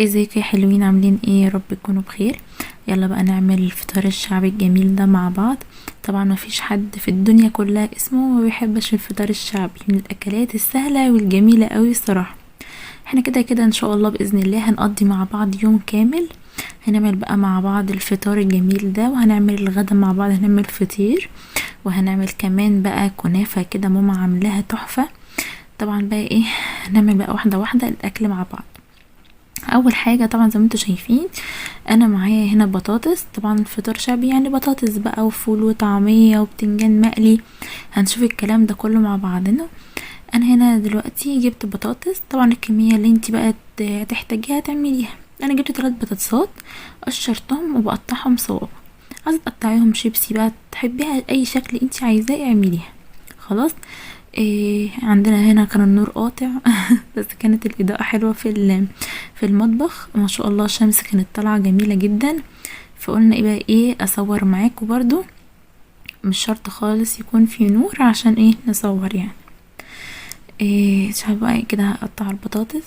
ازيكم يا حلوين؟ عاملين ايه؟ يا رب تكونوا بخير. يلا بقى نعمل الفطار الشعبي الجميل ده مع بعض. طبعا مفيش حد في الدنيا كلها اسمه ما بيحبش الفطار الشعبي، من الاكلات السهلة والجميلة قوي الصراحة. احنا كده كده ان شاء الله باذن الله هنقضي مع بعض يوم كامل، هنعمل بقى مع بعض الفطار الجميل ده، وهنعمل الغدا مع بعض، هنعمل فطير، وهنعمل كمان بقى كنافة كده ماما عاملاها تحفة. طبعا بقى ايه، هنعمل بقى واحدة واحدة الاكل مع بعض. اول حاجة طبعا زي ما انتم شايفين انا معايا هنا بطاطس، طبعا فطار شعبي يعني بطاطس بقى وفول وطعمية وبتنجان مقلي، هنشوف الكلام ده كله مع بعضنا. انا هنا دلوقتي جبت بطاطس، طبعا الكمية اللي انت بقى تحتاجيها تعمليها. انا جبت 3 بطاطسات، قشرتهم وبقطعهم صوابع، عايزه تقطعيهم شيبسي بقى تحبيها اي شكل انت عايزاه اعمليها. خلاص عندنا هنا كان النور قاطع بس كانت الاضاءة حلوة في المطبخ ما شاء الله، الشمس كانت طالعه جميلة جدا. فقلنا ايه بقى، ايه اصور معاكم برضو، مش شرط خالص يكون في نور عشان ايه نصور يعني. مش عارفه بقى كده هقطع البطاطس،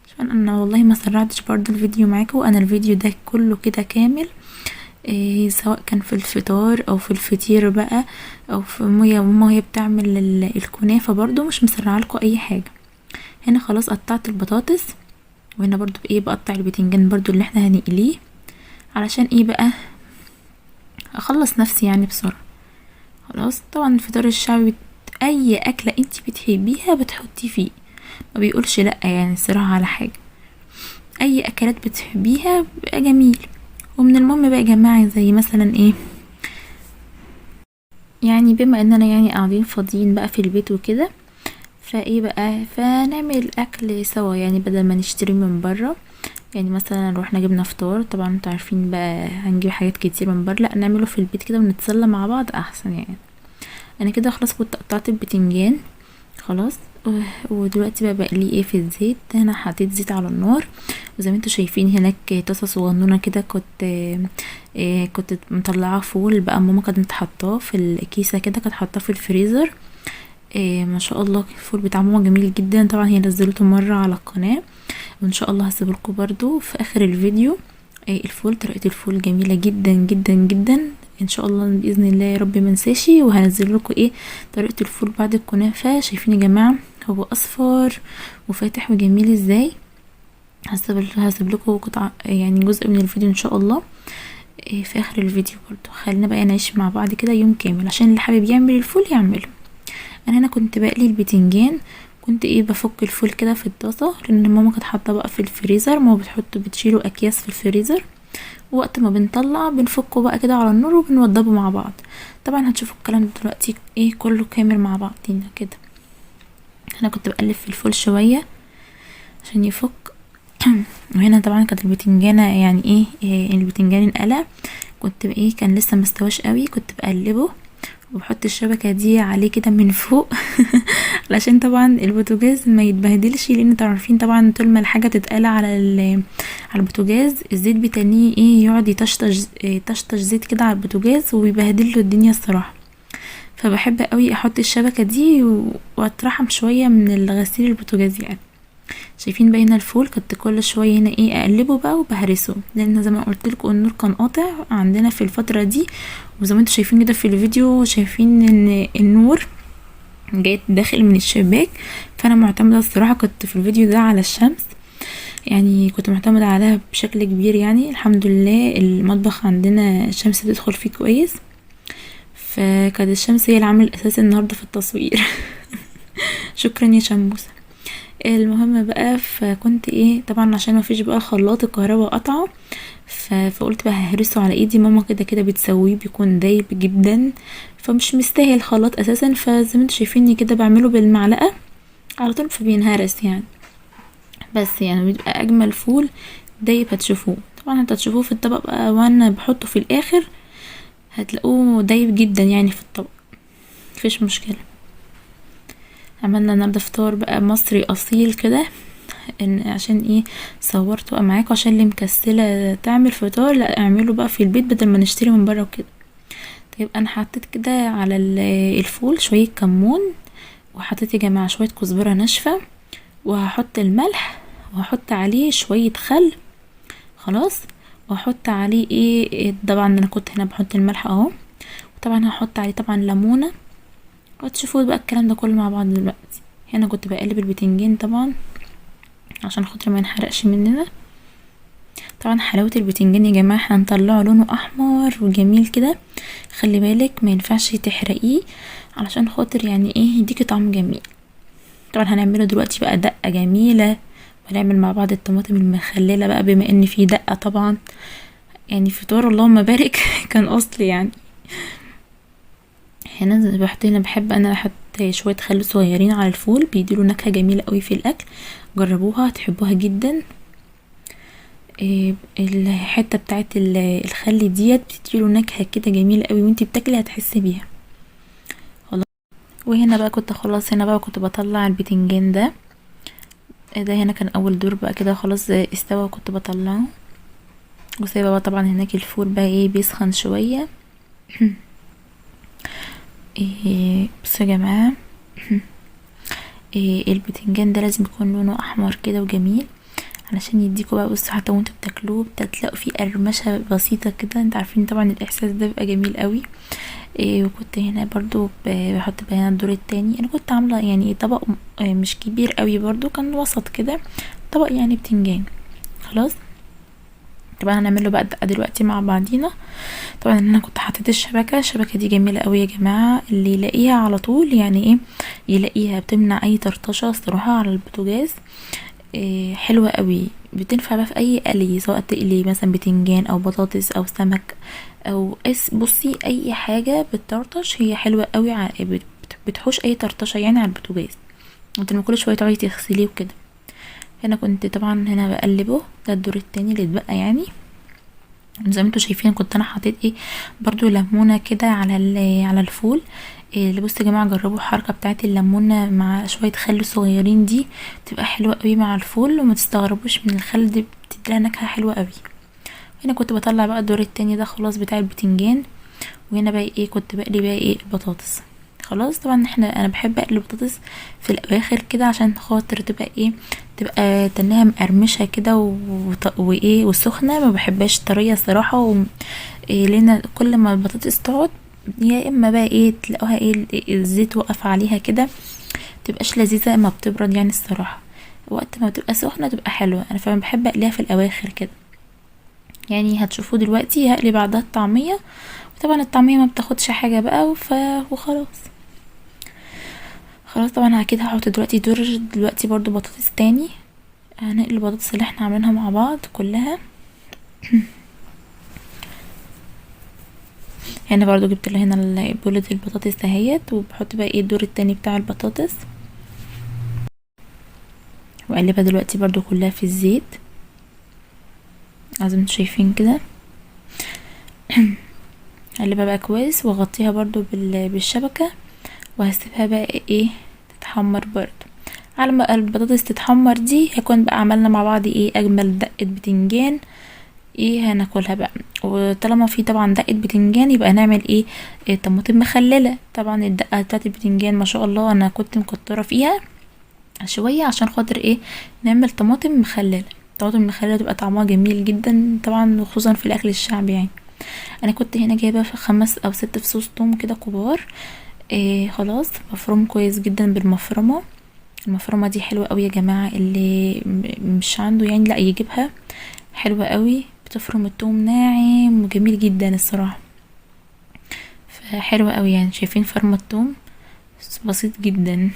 عشان انا والله ما سرعتش برضو الفيديو معاكم، انا الفيديو ده كله كده كامل، سواء كان في الفطار او في الفطير بقى او في مية وماما هي بتعمل الكنافه برضو، مش مسرعة لكم اي حاجة. هنا خلاص قطعت البطاطس، وهنا برضو ايه بقطع البتنجان برضو اللي احنا هنقليه، علشان ايه بقى اخلص نفسي يعني بسرعة. خلاص طبعا الفطار الشعبي اي اكله انتي بتحبيها بتحطي فيه، ما بيقولش لا يعني الصراحة على حاجة، اي اكلات بتحبيها بيبقى جميل. ومن المهم بقى يا جماعة زي مثلا ايه، يعني بما اننا قاعدين فاضيين بقى في البيت وكده، فايه بقى فنعمل الاكل سوا يعني بدل ما نشتري من بره. يعني مثلا روحنا جبنا فطار، طبعا انتوا عارفين بقى هنجيب حاجات كتير من بره، لا نعمله في البيت كده ونتسلى مع بعض احسن يعني. انا كده خلاص كنت قطعت البتنجان خلاص، ودلوقتي بقى بقليه ايه في الزيت. هنا حطيت زيت على النار، وزي ما انتوا شايفين هناك طاسه صغنونه كده كنت مطلعه فول بقى، ماما كانت حاطاه في الكيسة كده، كانت حاطاه في الفريزر. ما شاء الله الفول بتاع ماما جميل جدا، طبعا هي نزلته مرة على القناة، وان شاء الله هسيب لكم برضو في اخر الفيديو. الفول، طريقه الفول جميلة جدا جدا جدا، ان شاء الله باذن الله يا رب ما انساش، وهنزل لكم ايه طريقه الفول بعد الكنافه. شايفين يا جماعة هو اصفر وفاتح وجميل ازاي. هسيب لكم قطعه يعني جزء من الفيديو ان شاء الله في اخر الفيديو برضو. خلينا بقى نعيش مع بعض كده يوم كامل عشان اللي حابب يعمل الفول يعمله. انا هنا كنت بقلي البتنجان، كنت ايه بفك الفول كده في الطاسه، لان ماما كانت حاطه بقى في الفريزر، ماما بتشيله اكياس في الفريزر، وقت ما بنطلع بنفكه بقى كده على النار وبنوضبه مع بعض. طبعا هتشوفوا الكلام ده دلوقتي ايه كله كامل مع بعضينا كده. انا كنت بقلب في الفول شوية عشان يفك. وهنا طبعا كانت البتنجانه يعني ايه البتنجان انقلع، كنت ايه كان لسه مستواش قوي، كنت بقلبه وبحط الشبكة دي عليه كده من فوق علشان طبعا البوتاجاز ما يتبهدلش، لان انتوا عارفين طبعا طول ما الحاجة تتقلى على البوتاجاز الزيت بتانيه ايه يقعد يطشطش زيت كده على البوتاجاز ويبهدل له الدنيا الصراحة. فبحب قوي احط الشبكة دي واترحم شوية من الغسيل البوتاجاز يعني. شايفين بقى هنا الفول كنت كل شوية هنا ايه اقلبه بقى وبهرسه، لان زي ما قلت لكم النور كان قاطع عندنا في الفترة دي، وزي ما انتوا شايفين كده في الفيديو شايفين ان النور جاي داخل من الشباك. فانا معتمدة الصراحة كنت في الفيديو ده على الشمس، يعني كنت معتمدة عليها بشكل كبير يعني. الحمد لله المطبخ عندنا الشمس بتدخل فيه كويس، فكانت الشمس هي العامل الاساسي النهارده في التصوير شكرا يا شموسه. المهم بقى فكنت ايه طبعا عشان ما فيش بقى خلاط الكهرباء قطعه، فقلت بقى ههرسه على ايدي، ماما كده كده بتسويه بيكون دايب جدا فمش مستاهل خلاط اساسا. فزي ما انتوا شايفيني كده بعمله بالمعلقه على طول فبينهرس يعني، بس يعني بيبقى اجمل فول دايب هتشوفوه. طبعا انتوا هتشوفوه في الطبق بقى وانا بحطه في الاخر هتلاقوه دايب جدا يعني في الطبق، مفيش مشكلة. عملنا النهارده فطار بقى مصري اصيل كده، ان عشان ايه صورته بقى معاكم، عشان اللي مكسله تعمل فطار لا اعمله بقى في البيت بدل ما نشتري من بره وكده. طيب انا حطيت كده على الفول شوية كمون، وحطيت يا جماعة شوية كزبره ناشفة، وهحط الملح، وهحط عليه شوية خل. خلاص. واحط عليه ايه، طبعا انا كنت هنا بحط الملح اهو، وطبعا هحط عليه طبعا ليمونة، وتشوفوا بقى الكلام ده كله مع بعض دلوقتي. هنا كنت بقلب البتنجان طبعا عشان خاطر ما ينحرقش مننا. طبعا حلاوة البتنجان يا جماعة احنا هنطلعه لونه احمر وجميل كده، خلي بالك ما ينفعش تحرقيه علشان خاطر يعني ايه يديكي طعم جميل. طبعا هنعمله دلوقتي بقى دقة جميلة، وهنعمل مع بعض الطماطم المخللة بقى بما ان في دقة طبعا، يعني فطار اللهم بارك كان اصل يعني. هنا بحط، هنا بحب انا احط شوية خل صغيرين على الفول، بيديله نكهة جميلة قوي في الاكل، جربوها هتحبوها جدا. الحتة بتاعت الخل ديت بتديله نكهة كده جميلة قوي، وانتي بتاكلي هتحسي بيها. خلاص. وهنا بقى كنت خلاص، هنا بقى كنت بطلع البتنجان ده، ده هنا كان اول دور بقى كده خلاص استوى، وكنت بطلعه وسايبه بقى طبعا هناك الفول بقى ايه بيسخن شوية. بصوا يا جماعة، البتنجان ده لازم يكون لونه احمر كده وجميل علشان يديكوا بقى، بصوا حتى وانتوا بتاكلوه بتلاقوا فيه قرمشه بسيطة كده، انتوا عارفين طبعا الاحساس ده بيبقى جميل قوي. وكنت هنا برضو بحط بقى هنا الدور التاني. انا كنت عامله يعني طبق مش كبير قوي برضو، كان وسط كده، طبق يعني بتنجان. خلاص. طبعا هنعمله بقى الدقة دلوقتي مع بعضينا. طبعا انا كنت حطيت الشبكة، الشبكة دي جميلة قوي يا جماعة، اللي يلاقيها على طول يعني ايه يلاقيها، بتمنع اي طرطشه الصراحة على البوتاجاز. حلوة قوي، بتنفع بقى في اي قلي، سواء تقلي مثلا بتنجان او بطاطس او سمك او بصي اي حاجة بتطرطش هي حلوة قوي، بتحوش اي طرطشه يعني على البوتاجاز، انت لما كل شوية تقعدي تغسليه وكده. هنا كنت طبعا هنا بقلبه، ده الدور التاني اللي اتبقى يعني. زي ما انتوا شايفين كنت انا حطيت ايه برضو ليمونه كده على الفول. اللي بصوا يا جماعة جربوا الحركة بتاعت الليمونه مع شوية خل صغيرين دي، بتبقى حلوة قوي مع الفول، وما تستغربوش من الخل دي، بتديلها نكهة حلوة قوي. هنا كنت بطلع بقى الدور التاني ده خلاص بتاع البتنجان. وهنا بقى ايه كنت بقلي بقى ايه البطاطس. خلاص. طبعا انا بحب اقلي البطاطس في الاواخر كده عشان خاطر تبقى ايه، تبقى تنها مقرمشه كده وايه وسخنه، ما بحبهاش طرية الصراحة. لان كل ما البطاطس تقعد يا اما بقى ايه تلاقوها ايه الزيت وقف عليها كده، متبقاش لذيذة اما بتبرد يعني الصراحة. وقت ما بتبقى سخنة تبقى حلوة. انا فعلا بحب اقليها في الاواخر كده يعني. هتشوفوه دلوقتي هقلي بعدها الطعمية، وطبعا الطعمية ما بتاخدش حاجة بقى وخلاص. خلاص. طبعا اكيد هحط دلوقتي دور دلوقتي برضو بطاطس تاني، هنقلي البطاطس اللي احنا عاملينها مع بعض كلها. هنا برضو جبت له هنا بولة البطاطس اهيت، وبحط بقى ايه الدور التاني بتاع البطاطس، واقلبها دلوقتي برضو كلها في الزيت زي ما انتوا شايفين كده. اقلبها بقى كويس واغطيها برضو بالشبكة، وهسيبها بقى ايه تتحمر برضو. على ما البطاطس تتحمر دي هيكون بقى عملنا مع بعض ايه اجمل دقة بتنجان ايه هناكلها بقى. وطالما في طبعا دقة بتنجان يبقى نعمل ايه طماطم مخللة. طبعا الدقة بتاعت البتنجان ما شاء الله انا كنت مكترة فيها شوية عشان خاطر ايه نعمل طماطم مخللة. الطماطم المخللة تبقى طعمها جميل جدا طبعا، وخصوصا في الاكل الشعبي يعني. انا كنت هنا جايبة في 5 او 6 فصوص توم كده كبار، إيه خلاص مفروم كويس جدا بالمفرمة. المفرمة دي حلوة قوي يا جماعة، اللي مش عنده يعني لا يجيبها، حلوة قوي، بتفرم التوم ناعم وجميل جدا الصراحة، فحلوة قوي يعني. شايفين فرم التوم بسيط جدا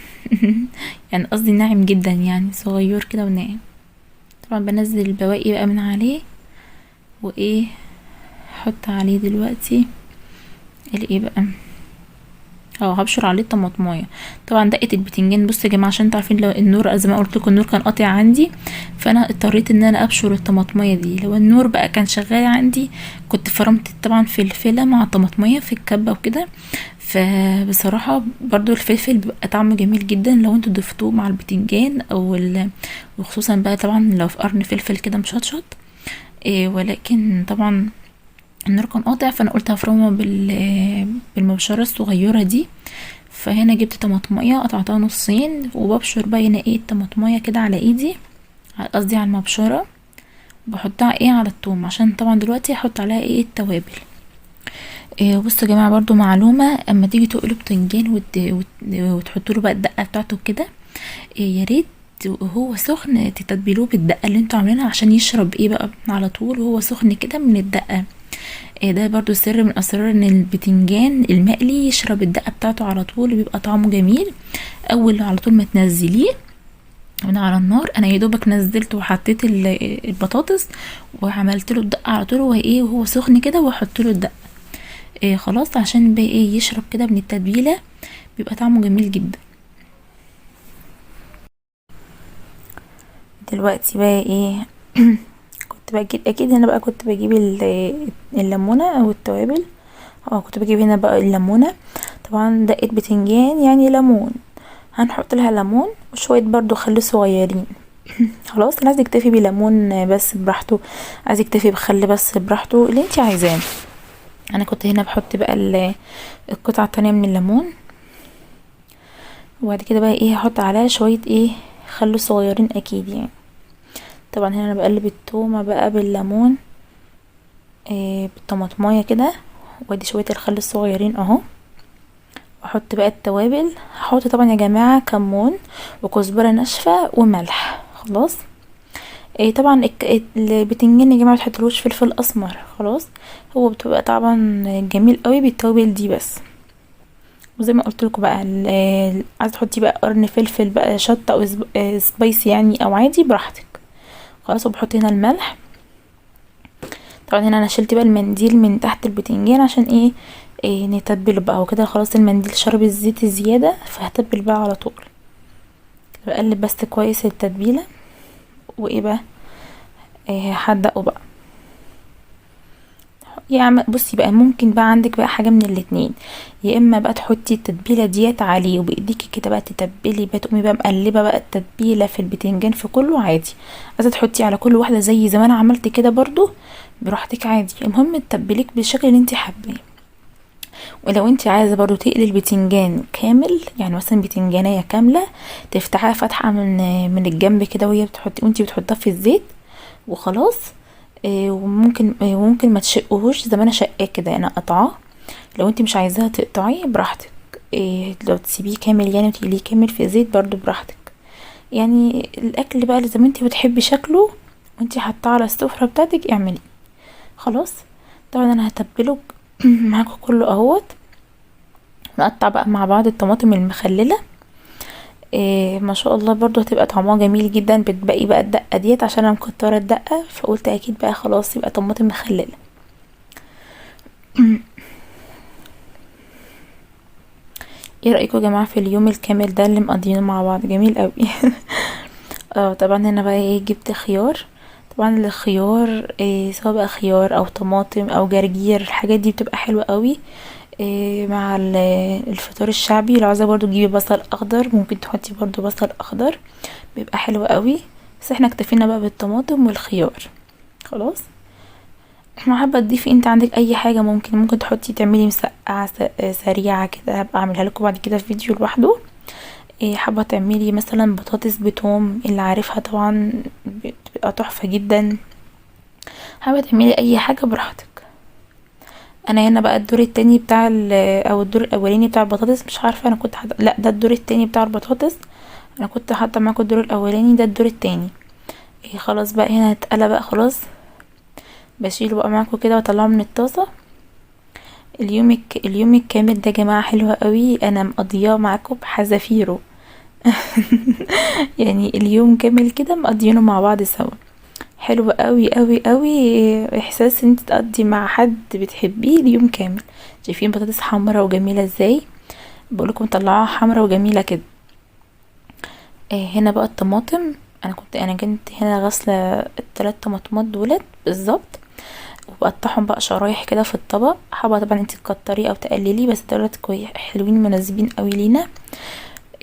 يعني قصدي ناعم جدا يعني، صغير كده وناعم. طبعا بنزل البواقي بقى من عليه، وايه احط عليه دلوقتي الايه بقى، هبشر عليه الطماطمايه. طبعا دقه البتنجان بصوا يا جماعة عشان انتوا عارفين لو النور زي ما قلت لكم النور كان قاطع عندي، فانا اضطريت ان انا ابشر الطماطمايه دي. لو النور بقى كان شغال عندي كنت فرمت طبعا فلفله مع الطماطمايه في الكبه وكده. فبصراحة برضو الفلفل بيبقى طعمه جميل جدا لو انتوا ضفتوه مع البتنجان او وخصوصا بقى طبعا لو في قرن فلفل كده مشطشط إيه. ولكن طبعا النور كان قاطع فانا قلت هفرمه بالمبشره الصغيرة دي. فهنا جبت طماطميه قطعتها نصين، وببشر بقى هنا ايه الطماطميه كده على ايدي، قصدي على المبشره، بحطها ايه على التوم، عشان طبعا دلوقتي هحط عليها ايه التوابل. بصوا يا جماعة برضو معلومة، اما تيجي تقلوا بتنجان وتحطوا له بقى الدقة بتاعته كده، يا ريت وهو سخن تتبلوه بالدقه اللي انتوا عاملينها، عشان يشرب ايه بقى على طول وهو سخن كده من الدقة. ده برضو سر من اسرار ان البتنجان المقلي يشرب الدقة بتاعته على طول، بيبقى طعمه جميل اول على طول ما تنزليه من على النار. انا يا دوبك نزلته وحطيت البطاطس وعملت له الدقة على طول، وهو وهو سخن كده واحط له الدقة خلاص، عشان بقى يشرب كده من التتبيله، بيبقى طعمه جميل جدا. دلوقتي بقى كنت بجيب اكيد هنا بقى، كنت بجيب الليمونه او التوابل، كنت بجيب هنا بقى الليمونه. طبعا دقه بتنجان يعني ليمون، هنحط لها ليمون وشوية برضو خل صغيرين. خلاص اللي عايز يكتفي بليمون بس براحته، عايز يكتفي بخل بس براحته، اللي انتي عايزاه. انا كنت هنا بحط بقى القطعة التانية من الليمون، وبعد كده بقى هحط عليها شوية خل صغيرين اكيد يعني. طبعا هنا انا بقلب التومه بقى بالليمون، بالطماطمايه كده، وادي شوية الخل الصغيرين اهو، واحط بقى التوابل. هحط طبعا يا جماعة كمون وكزبره ناشفة وملح. خلاص طبعا البتنجان يا جماعة ما تحطلوش فلفل اسمر، خلاص هو بتبقى طبعا جميل قوي بالتوابل دي بس. وزي ما قلت لكم بقى عايزه تحطي بقى قرن فلفل بقى شطه او سبايسي يعني او عادي براحتك. خلاص وبحط هنا الملح. طبعا هنا انا شلت بقى المنديل من تحت البتنجان عشان ايه نتبله بقى وكده. خلاص المنديل شرب الزيت الزيادة، فهتبل بقى على طول. بقلب بس كويس التتبيله، وايه بقى هحدقه بقى. يا بصي بقى ممكن بقى عندك بقى حاجة من الاتنين، يا اما بقى تحطي التتبيله ديت عليه وبايديكي كده بقى تتبلي بقى، تقومي بقى مقلبه بقى التتبيله في البتنجان في كله عادي. عايزه تحطي على كل واحدة زي ما انا عملت كده برضو براحتك عادي، المهم تتبليك بالشكل اللي انت حباه. ولو انت عايزه برضو تقلي البتنجان كامل، يعني مثلا بتنجانيه كاملة تفتحها فتحه من الجنب كده وهي بتحطي وانت بتحطها في الزيت وخلاص. وممكن ما تشقهوش زي ما انا شقاه كده، انا قطعاه. لو انت مش عايزاها تقطعيه براحتك، لو تسيبيه كامل يعني وتقليه كامل في الزيت برضو براحتك. يعني الاكل بقى زي ما انت بتحبي شكله وانت حاطاه على السفرة بتاعتك اعمليه. خلاص طبعا انا هتبله معاكم كله اهوت. نقطع بقى مع بعض الطماطم المخلله، ما شاء الله برضو هتبقى طعمها جميل جدا. بتبقي بقى الدقة ديت عشان انا مكتره الدقة، فقلت اكيد بقى خلاص يبقى طماطم مخلله. ايه رايكم يا جماعة في اليوم الكامل ده اللي مقضيينه مع بعض؟ جميل قوي. طبعا هنا بقى جبت خيار. طبعا الخيار سواء بقى خيار او طماطم او جرجير، الحاجات دي بتبقى حلوة قوي مع الفطار الشعبي. لو عايزه برضو تجيبي بصل اخضر ممكن تحطي برضو بصل اخضر، بيبقى حلو قوي. بس احنا اكتفينا بقى بالطماطم والخيار. خلاص حابة تضيفي انت عندك اي حاجة، ممكن تحطي تعملي مسقعه سريعة كده، هبقى اعملها لكم بعد كده في فيديو لوحده. حابة تعملي مثلا بطاطس بتوم اللي عارفها طبعا بتبقى تحفة جدا. حابة تعملي اي حاجة براحتك. انا هنا بقى الدور التاني بتاع او الدور الاولاني بتاع البطاطس، مش عارفه انا كنت حاطه، لا ده الدور التاني بتاع البطاطس، انا كنت حاطه معاكم الدور الاولاني، ده الدور التاني. خلاص بقى هنا اتقلى بقى خلاص، بشيله بقى معاكم كده واطلعه من الطاسه. اليوم الكامل ده يا جماعة حلو قوي، انا مقضياه معاكم بحذافيره. يعني اليوم كامل كده مقضيينه مع بعض سوا. حلو قوي قوي قوي احساس ان انت تقضي مع حد بتحبيه اليوم كامل. شايفين بطاطس حمرا وجميلة ازاي؟ بقولكم طلعوها حمرا وجميلة كده. هنا بقى الطماطم، انا كنت هنا غاسله الثلاث طماطمات دولت بالظبط، وبقطعهم بقى شرايح كده في الطبق. حابة طبعا انت تكتري او تقللي، بس دولت كويس حلوين مناسبين قوي لينا.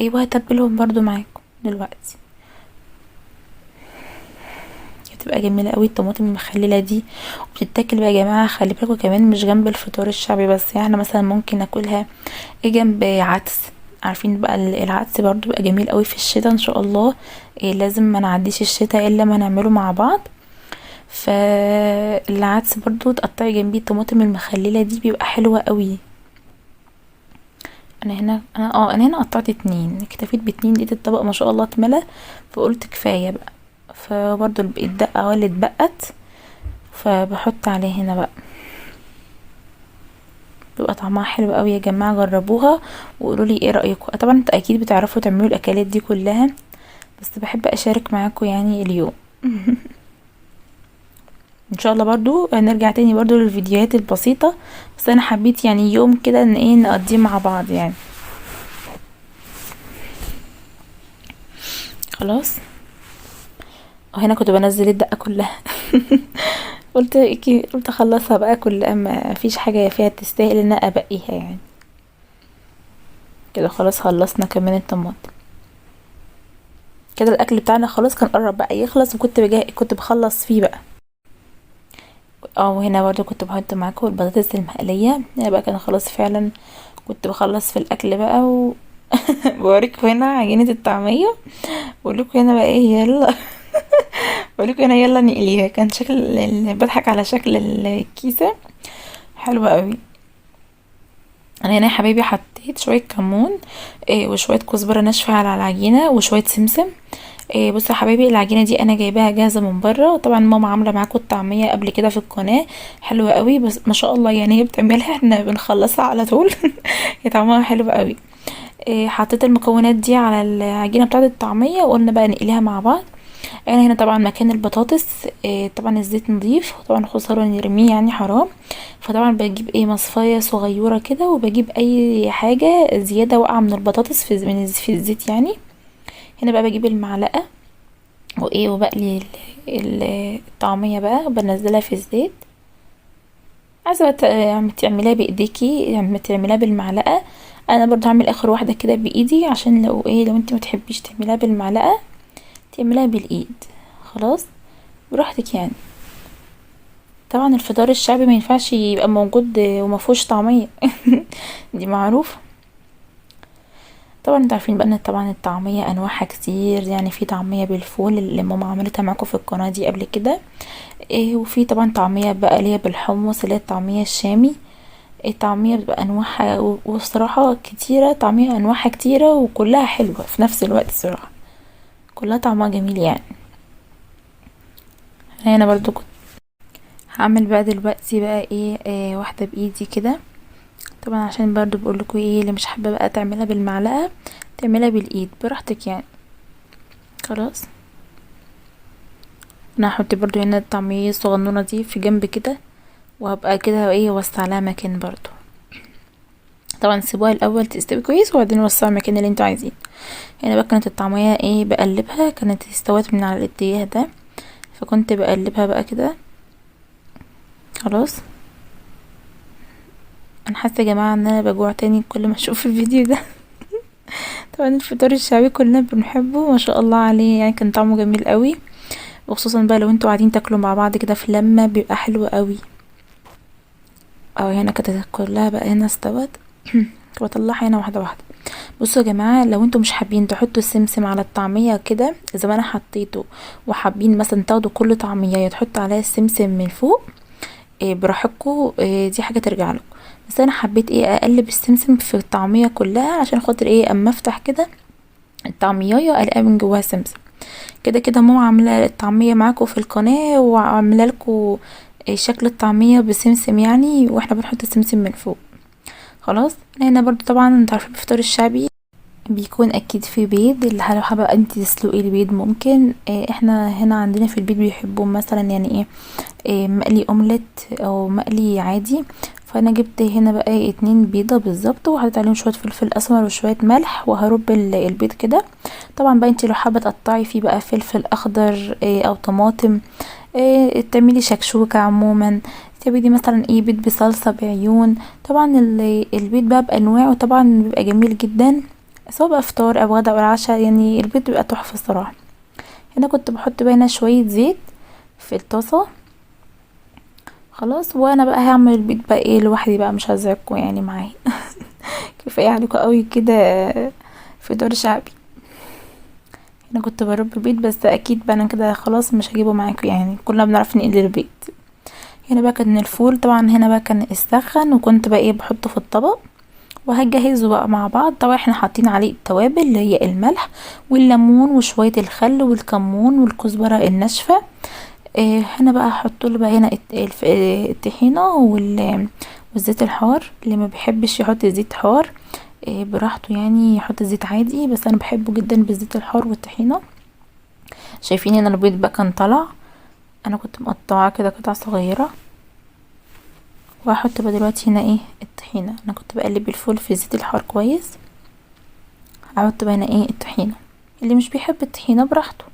وهتبلهم برضو معاكم دلوقتي. بتبقى جميلة قوي الطماطم المخلله دي، وبتتاكل بقى يا جماعة خلي بالكم كمان مش جنب الفطار الشعبي بس، يعني احنا مثلا ممكن ناكلها جنب عدس. عارفين بقى العدس برضو بقى جميل قوي في الشتاء ان شاء الله، لازم ما نعديش الشتاء الا ما نعمله مع بعض. فالعدس برضو تقطعي جنبيه الطماطم المخلله دي بيبقى حلوة قوي. انا هنا قطعت 2، اكتفيت باتنين، لقيت الطبق ما شاء الله اتملى فقلت كفاية بقى. فبرضو الدقة اهو اللي اتبقت فبحط عليه هنا بقى، بيبقى طعمها حلو قوي يا جماعة، جربوها وقولوا لي ايه رايكم. طبعا انتوا اكيد بتعرفوا تعملوا الاكلات دي كلها، بس بحب اشارك معاكم اليوم. ان شاء الله برضو هنرجع تاني برضو للفيديوهات البسيطة، بس انا حبيت يوم كده ان ايه نقضيه مع بعض. خلاص، وهنا كنت بنزل الدقة كلها. قلت اخلصها بقى كلها، ما فيش حاجة فيها تستاهل ان انا ابقيها. كده خلاص خلصنا كمان الطماطم كده، الاكل بتاعنا خلاص كان قرب بقى يخلص، وكنت كنت بخلص فيه بقى. وهنا برضو كنت بحط معاكم البطاطس المقلية، هنا بقى كان خلاص فعلا كنت بخلص في الاكل بقى بوريكم هنا عجينة الطعمية، بقول لكم هنا بقى ايه، يلا بقول لكم هنا يلا نقليها. كان شكل بضحك على شكل الكيسة حلوة قوي. انا هنا يا حبايبي حطيت شوية كمون، وشوية كزبرة ناشفة على العجينة وشوية سمسم. بصوا يا حبايبي العجينة دي انا جايباها جاهزة من بره، طبعا ماما عاملة معاكم الطعمية قبل كده في القناة، حلوة قوي بس ما شاء الله هي بتعملها احنا بنخلصها على طول. هي طعمها حلو قوي. حطيت المكونات دي على العجينة بتاعة الطعمية وقلنا بقى نقليها مع بعض. انا هنا طبعا مكان البطاطس، طبعا الزيت نضيف وطبعا خسارة نرميه حرام، فطبعا بجيب مصفاية صغيرة كده وبجيب اي حاجة زيادة واقعة من البطاطس في الزيت. هنا بقى بجيب المعلقة وبقلي الطعمية بقى وبنزلها في الزيت. عايزة بقى تعمليها بايديكي، تعمليها بالمعلقة. انا برضو هعمل اخر واحدة كده بايدي عشان لو انت ما تحبيش تعمليها بالمعلقة تعمليها بالايد، خلاص براحتك. طبعا الفطار الشعبي ما ينفعش يبقى موجود وما فيهوش طعمية. دي معروفة. طبعا انتوا عارفين بقى ان طبعا الطعمية انواعها كتير، في طعمية بالفول اللي ماما عملتها معاكم في القناة دي قبل كده، وفي طبعا طعمية بقى اللي هي بالحمص اللي هي الطعمية الشامي. الطعمية بتبقى انواعها والصراحة كتيرة، طعمية انواعها كتيرة وكلها حلوة في نفس الوقت، الصراحة كلها طعمها جميل. هنا برضو كنت هعمل بقى دلوقتي بقى واحدة بايدي كده، طبعا عشان برضو بقول لكم اللي مش حابة بقى تعملها بالمعلقة تعملها بالايد براحتك. خلاص انا هحط برضو هنا الطعمية الصغنونة دي في جنب كده، وهبقى كده وسع لها مكان برضو. طبعا سيبوها الاول تستوي كويس وبعدين وسعوا المكان اللي انتوا عايزينه. هنا بقى كانت الطعمية بقلبها، كانت استوت من على الاتجاه ده فكنت بقلبها بقى كده. خلاص انا حاسه يا جماعة ان انا بجوع تاني كل ما اشوف الفيديو ده. طبعا الفطار الشعبي كلنا بنحبه ما شاء الله عليه، كان طعمه جميل قوي، وخصوصا بقى لو انتوا قاعدين تاكلوا مع بعض كده في لمه بيبقى حلو قوي. هنا كانت كلها بقى هنا استوت. بطلعها هنا واحدة واحدة. بصوا يا جماعة لو انتوا مش حابين تحطوا السمسم على الطعمية كده زي ما انا حطيته، وحابين مثلا تاخدوا كل طعميه تحطوا عليها السمسم من فوق، براحتكم، دي حاجة ترجع لكم. بس انا حبيت اقلب السمسم في الطعمية كلها عشان خاطر اما افتح كده الطعمية الاقيها من جواها سمسم. كده كده ماما عامله الطعمية معاكم في القناة وعامله لكم شكل الطعمية بسمسم واحنا بنحط السمسم من فوق. خلاص هنا برضو طبعا انتوا عارفين الفطار الشعبي بيكون اكيد في بيض، اللي لو حابة انت تسلقي البيض ممكن. احنا هنا عندنا في البيت بيحبوا مثلا مقلي اومليت او مقلي عادي، فانا جبت هنا بقى 2 بيضة بالظبط وحطيت عليهم شوية فلفل اسمر وشوية ملح وهرب البيض كده. طبعا بقى انت لو حابة تقطعي فيه بقى فلفل اخضر، او طماطم، تعملي شكشوكه عموما، تعملي مثلا بيض بصلصه بعيون. طبعا البيض بقى بانواعه طبعا بيبقى جميل جدا، سواء بقى فطار او غدا او عشاء، البيض بيبقى تحفة الصراحة. هنا كنت بحط بقى هنا شوية زيت في الطاسه. خلاص وانا بقى هعمل البيض بقى لوحدي بقى، مش هزعجكم معايا. كفاية عليكم قوي كده فطار شعبي. انا كنت برب بيض، بس اكيد بقى انا كده خلاص مش هجيبه معاكم، يعني كلنا بنعرف نقلي البيض. هنا بقى كان الفول طبعا هنا بقى كان السخن، وكنت بقى ايه بحطه في الطبق وهجهزه بقى مع بعض. طبعا احنا حاطين عليه التوابل اللي هي الملح والليمون وشوية الخل والكمون والكزبره الناشفه. هنا بقى هحط له بقى هنا الطحينه والزيت الحار. اللي ما بيحبش يحط زيت حار براحته، يعني يحط زيت عادي، بس انا بحبه جدا بالزيت الحار والطحينه. شايفين هنا البيض بقى كان طلع، انا كنت مقطعه كده قطع صغيرة. وهحط بقى دلوقتي هنا ايه الطحينه. انا كنت بقلب الفول في زيت الحار كويس. هحط بقى هنا ايه الطحينه. اللي مش بيحب الطحينه براحته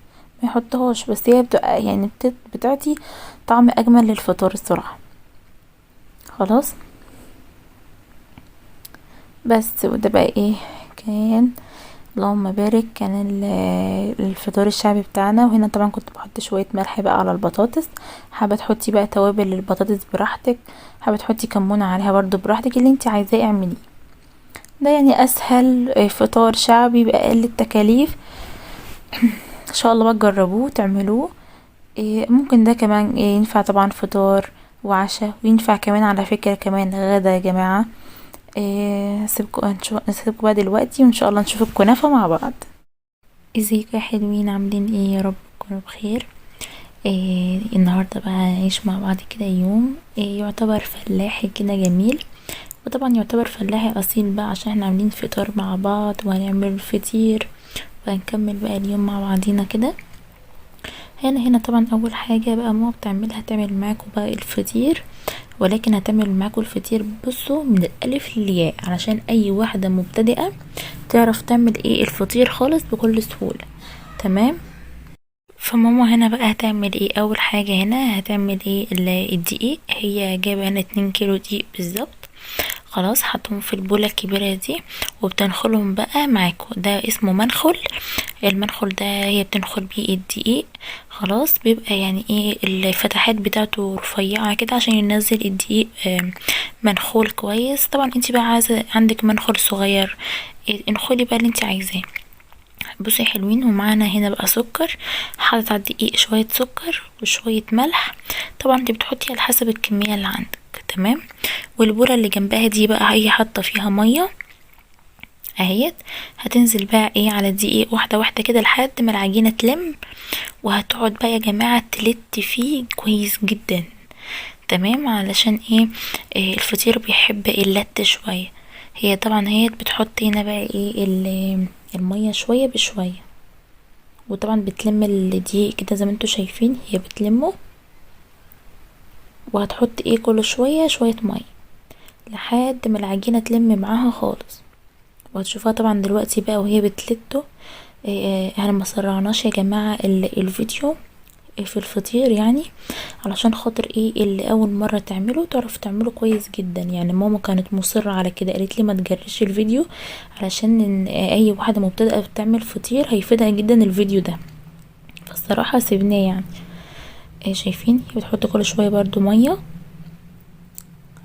ما يحطهاش، بس هي بتبقى يعني بتعطي طعم اجمل للفطار الصراحة. خلاص بس، وده بقى ايه كان اللهم بارك، كان الفطار الشعبي بتاعنا. وهنا طبعا كنت بحط شوية ملح بقى على البطاطس. حابة تحطي بقى توابل للبطاطس براحتك، حابة تحطي كمون عليها برضو براحتك، اللي انت عايزاه اعمليه. ده يعني اسهل فطار شعبي باقل التكاليف. ان شاء الله بقى تجربوه وتعملوه. ممكن ده كمان ينفع طبعا فطار وعشاء، وينفع كمان على فكرة كمان غدا يا جماعة. سيبكم بقى دلوقتي، وان شاء الله نشوف الكنافة مع بعض. ازيكم يا حلوين، عاملين ايه؟ يا رب تكونوا بخير. النهارده بقى هنعيش مع بعض كده يوم يعتبر فلاحي كده جميل، وطبعا يعتبر فلاحي اصيل بقى عشان احنا عاملين فطار مع بعض وهنعمل فطير وهنكمل بقى اليوم مع بعضينا كده. هنا طبعا اول حاجة بقى ماما بتعملها، تعمل معاكم بقى الفطير، ولكن هتعمل معاكم الفطير بصوا من الالف للياء، علشان اي واحدة مبتدئة تعرف تعمل ايه الفطير خالص بكل سهولة. تمام. فماما هنا بقى هتعمل ايه؟ اول حاجة هنا هتعمل ايه الدقيق. هي جايبه هنا 2 كيلو دقيق بالظبط. خلاص حطهم في البوله الكبيرة دي وبتنخلهم بقى معاكم. ده اسمه منخل، المنخل ده هي بتنخل بيه الدقيق. خلاص بيبقى يعني ايه الفتحات بتاعته رفيعة كده عشان ينزل الدقيق منخول كويس. طبعا انت بقى عايزه عندك منخل صغير، انخلي بقى اللي انت عايزاه. بصي يا حلوين، ومعانا هنا بقى سكر، حاطط على الدقيق شوية سكر وشوية ملح. طبعا انت بتحطي على حسب الكمية اللي عندك. تمام. والبوله اللي جنبها دي بقى هي حاطه فيها مية اهيت، هتنزل بقى ايه على الدقيق واحدة واحدة كده لحد ما العجينة تلم، وهتقعد بقى يا جماعة تلت فيه كويس جدا. تمام. علشان ايه الفطير بيحب اللت شوية. هي طبعا هي بتحط هنا بقى ايه المية شوية بشوية، وطبعا بتلم الدقيق كده زي ما انتوا شايفين هي بتلمه، وهتحط ايه كل شوية شوية مية لحد ما العجينة تلم معاها خالص. وهتشوفوها طبعا دلوقتي بقى وهي بتلته. احنا ما سرعناش يا جماعة الفيديو في الفطير، يعني علشان خاطر ايه اللي اول مرة تعمله تعرف تعمله كويس جدا. يعني ماما كانت مصرة على كده، قالت لي ما تجريش الفيديو علشان اي واحدة مبتدئة بتعمل فطير هيفيدها جدا الفيديو ده، فالصراحه سيبناه يعني. شايفين هي بتحط كل شوية برضو مية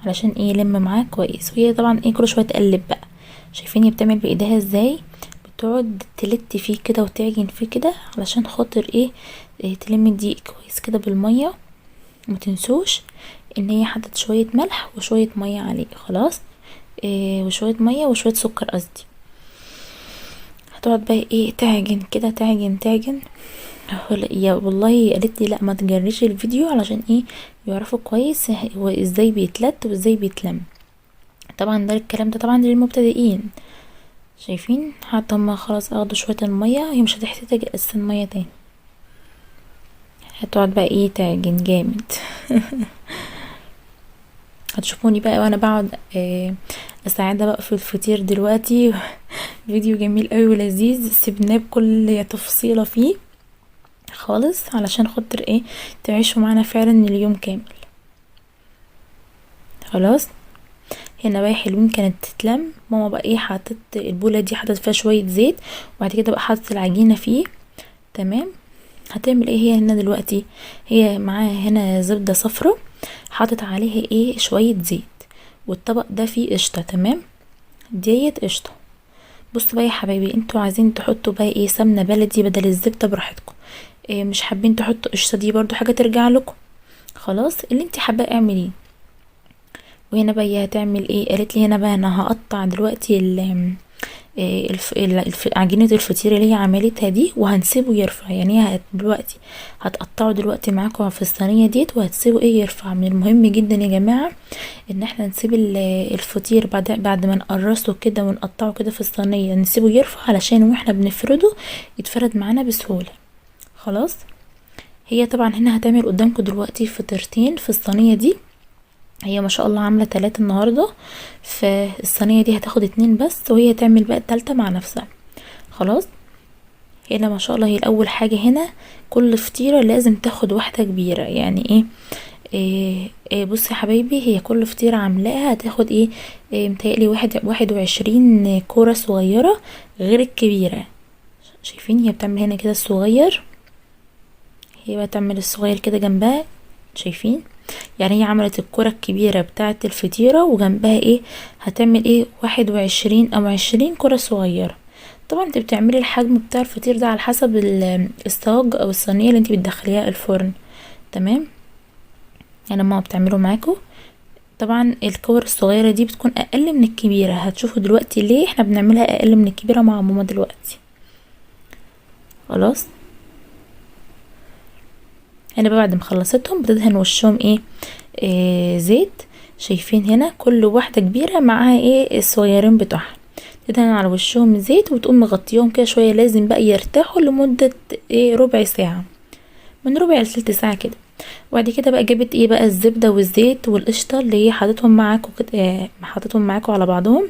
علشان ايه يلم معاها كويس، وهي طبعا ايه كل شوية تقلب بقى. شايفين هي بتعمل بايديها ازاي، بتقعد تلت فيه كده وتعجن فيه كده علشان خاطر ايه تلم الدقيق كويس كده بالمية. ما تنسوش ان هي حطت شوية ملح وشوية مية عليه. خلاص وشوية مية وشوية سكر قصدي. هتقعد بقى ايه تعجن كده تعجن تعجن. يا والله قالت لي لا ما تجريش الفيديو علشان ايه يعرفوا كويس هو ازاي بيتلت وازاي بيتلم. طبعا ده الكلام ده طبعا للمبتدئين. شايفين حتى هما خلاص اخدوا شوية المية، هي مش هتحتاج اساسا مية تاني. هتقعد بقى ايه تعجن جامد. هتشوفوني بقى وانا بقعد اساعدها بقى في الفطير دلوقتي. فيديو جميل قوي ولذيذ، سيبناه بكل تفصيله فيه خالص علشان خاطر ايه تعيشوا معانا فعلا اليوم كامل. خلاص هنا بقى حلوين كانت تتلم. ماما بقى ايه حطت البوله دي، حطت فيها شوية زيت، وبعد كده بقى حطت العجينة فيه. تمام. هتعمل ايه هي هنا دلوقتي؟ هي معاها هنا زبدة صفرا حطت عليها ايه شوية زيت، والطبق ده فيه قشطه. تمام، ديت قشطه. بصوا بقى يا حبايبي، انتوا عايزين تحطوا بقى ايه سمنه بلدي بدل الزبدة براحتكم، إيه مش حابين تحطوا قشطه دي برضو حاجة ترجع لكم. خلاص اللي انت حابة اعمليه. وهنا بقى هي هتعمل ايه، قالت لي هنا بقى انا هقطع دلوقتي عجينه الفطير اللي هي عملتها دي، وهنسيبه يرفع. يعني هي دلوقتي هتقطعه دلوقتي معاكم في الصينية ديت، وهتسيبه ايه يرفع. من المهم جدا يا جماعة ان احنا نسيب الفطير بعد ما نقرصه كده ونقطعه كده في الصينية، نسيبه يرفع علشان واحنا بنفرده يتفرد معانا بسهولة. خلاص هي طبعا هنا هتعمل قدامكم دلوقتي فطيرتين في الصينية دي، هي ما شاء الله عامله 3 النهارده، فالصينيه دي هتاخد 2 بس، وهي تعمل بقى التالتة مع نفسها. خلاص هنا ما شاء الله هي الاول حاجة هنا كل فطيره لازم تاخد واحدة كبيرة. يعني ايه، إيه بصي يا حبايبي، هي كل فطيره عاملاها هتاخد ايه، إيه متهيألي 21 كورة صغيرة غير الكبيرة. شايفين هي بتعمل هنا كده الصغير، هي بقى تعمل الصغير كده جنبها. شايفين يعني هي عملت الكرة الكبيرة بتاعة الفطيرة وجنبها ايه هتعمل ايه 21 او 20 كرة صغيرة. طبعا انت بتعملي الحجم بتاع الفطير ده على حسب الصاج او الصينية اللي انت بتدخليها الفرن. تمام، يعني ماما بتعمله معاكم. طبعا الكور الصغيرة دي بتكون اقل من الكبيرة، هتشوفوا دلوقتي ليه احنا بنعملها اقل من الكبيرة مع ماما دلوقتي. خلاص هنا بقى بعد ما خلصتهم بتدهن وشهم ايه، زيت. شايفين هنا كل واحدة كبيرة معاها ايه الصغيرين بتوعها، تدهن على وشهم زيت وتقوم مغطيهم كده شوية. لازم بقى يرتاحوا لمدة ايه ربع ساعة، من ربع لتلت ساعة كده. وبعد كده بقى جابت ايه بقى الزبدة والزيت والقشطة اللي هي حاطتهم معاكم كده، حاطتهم معاكم على بعضهم.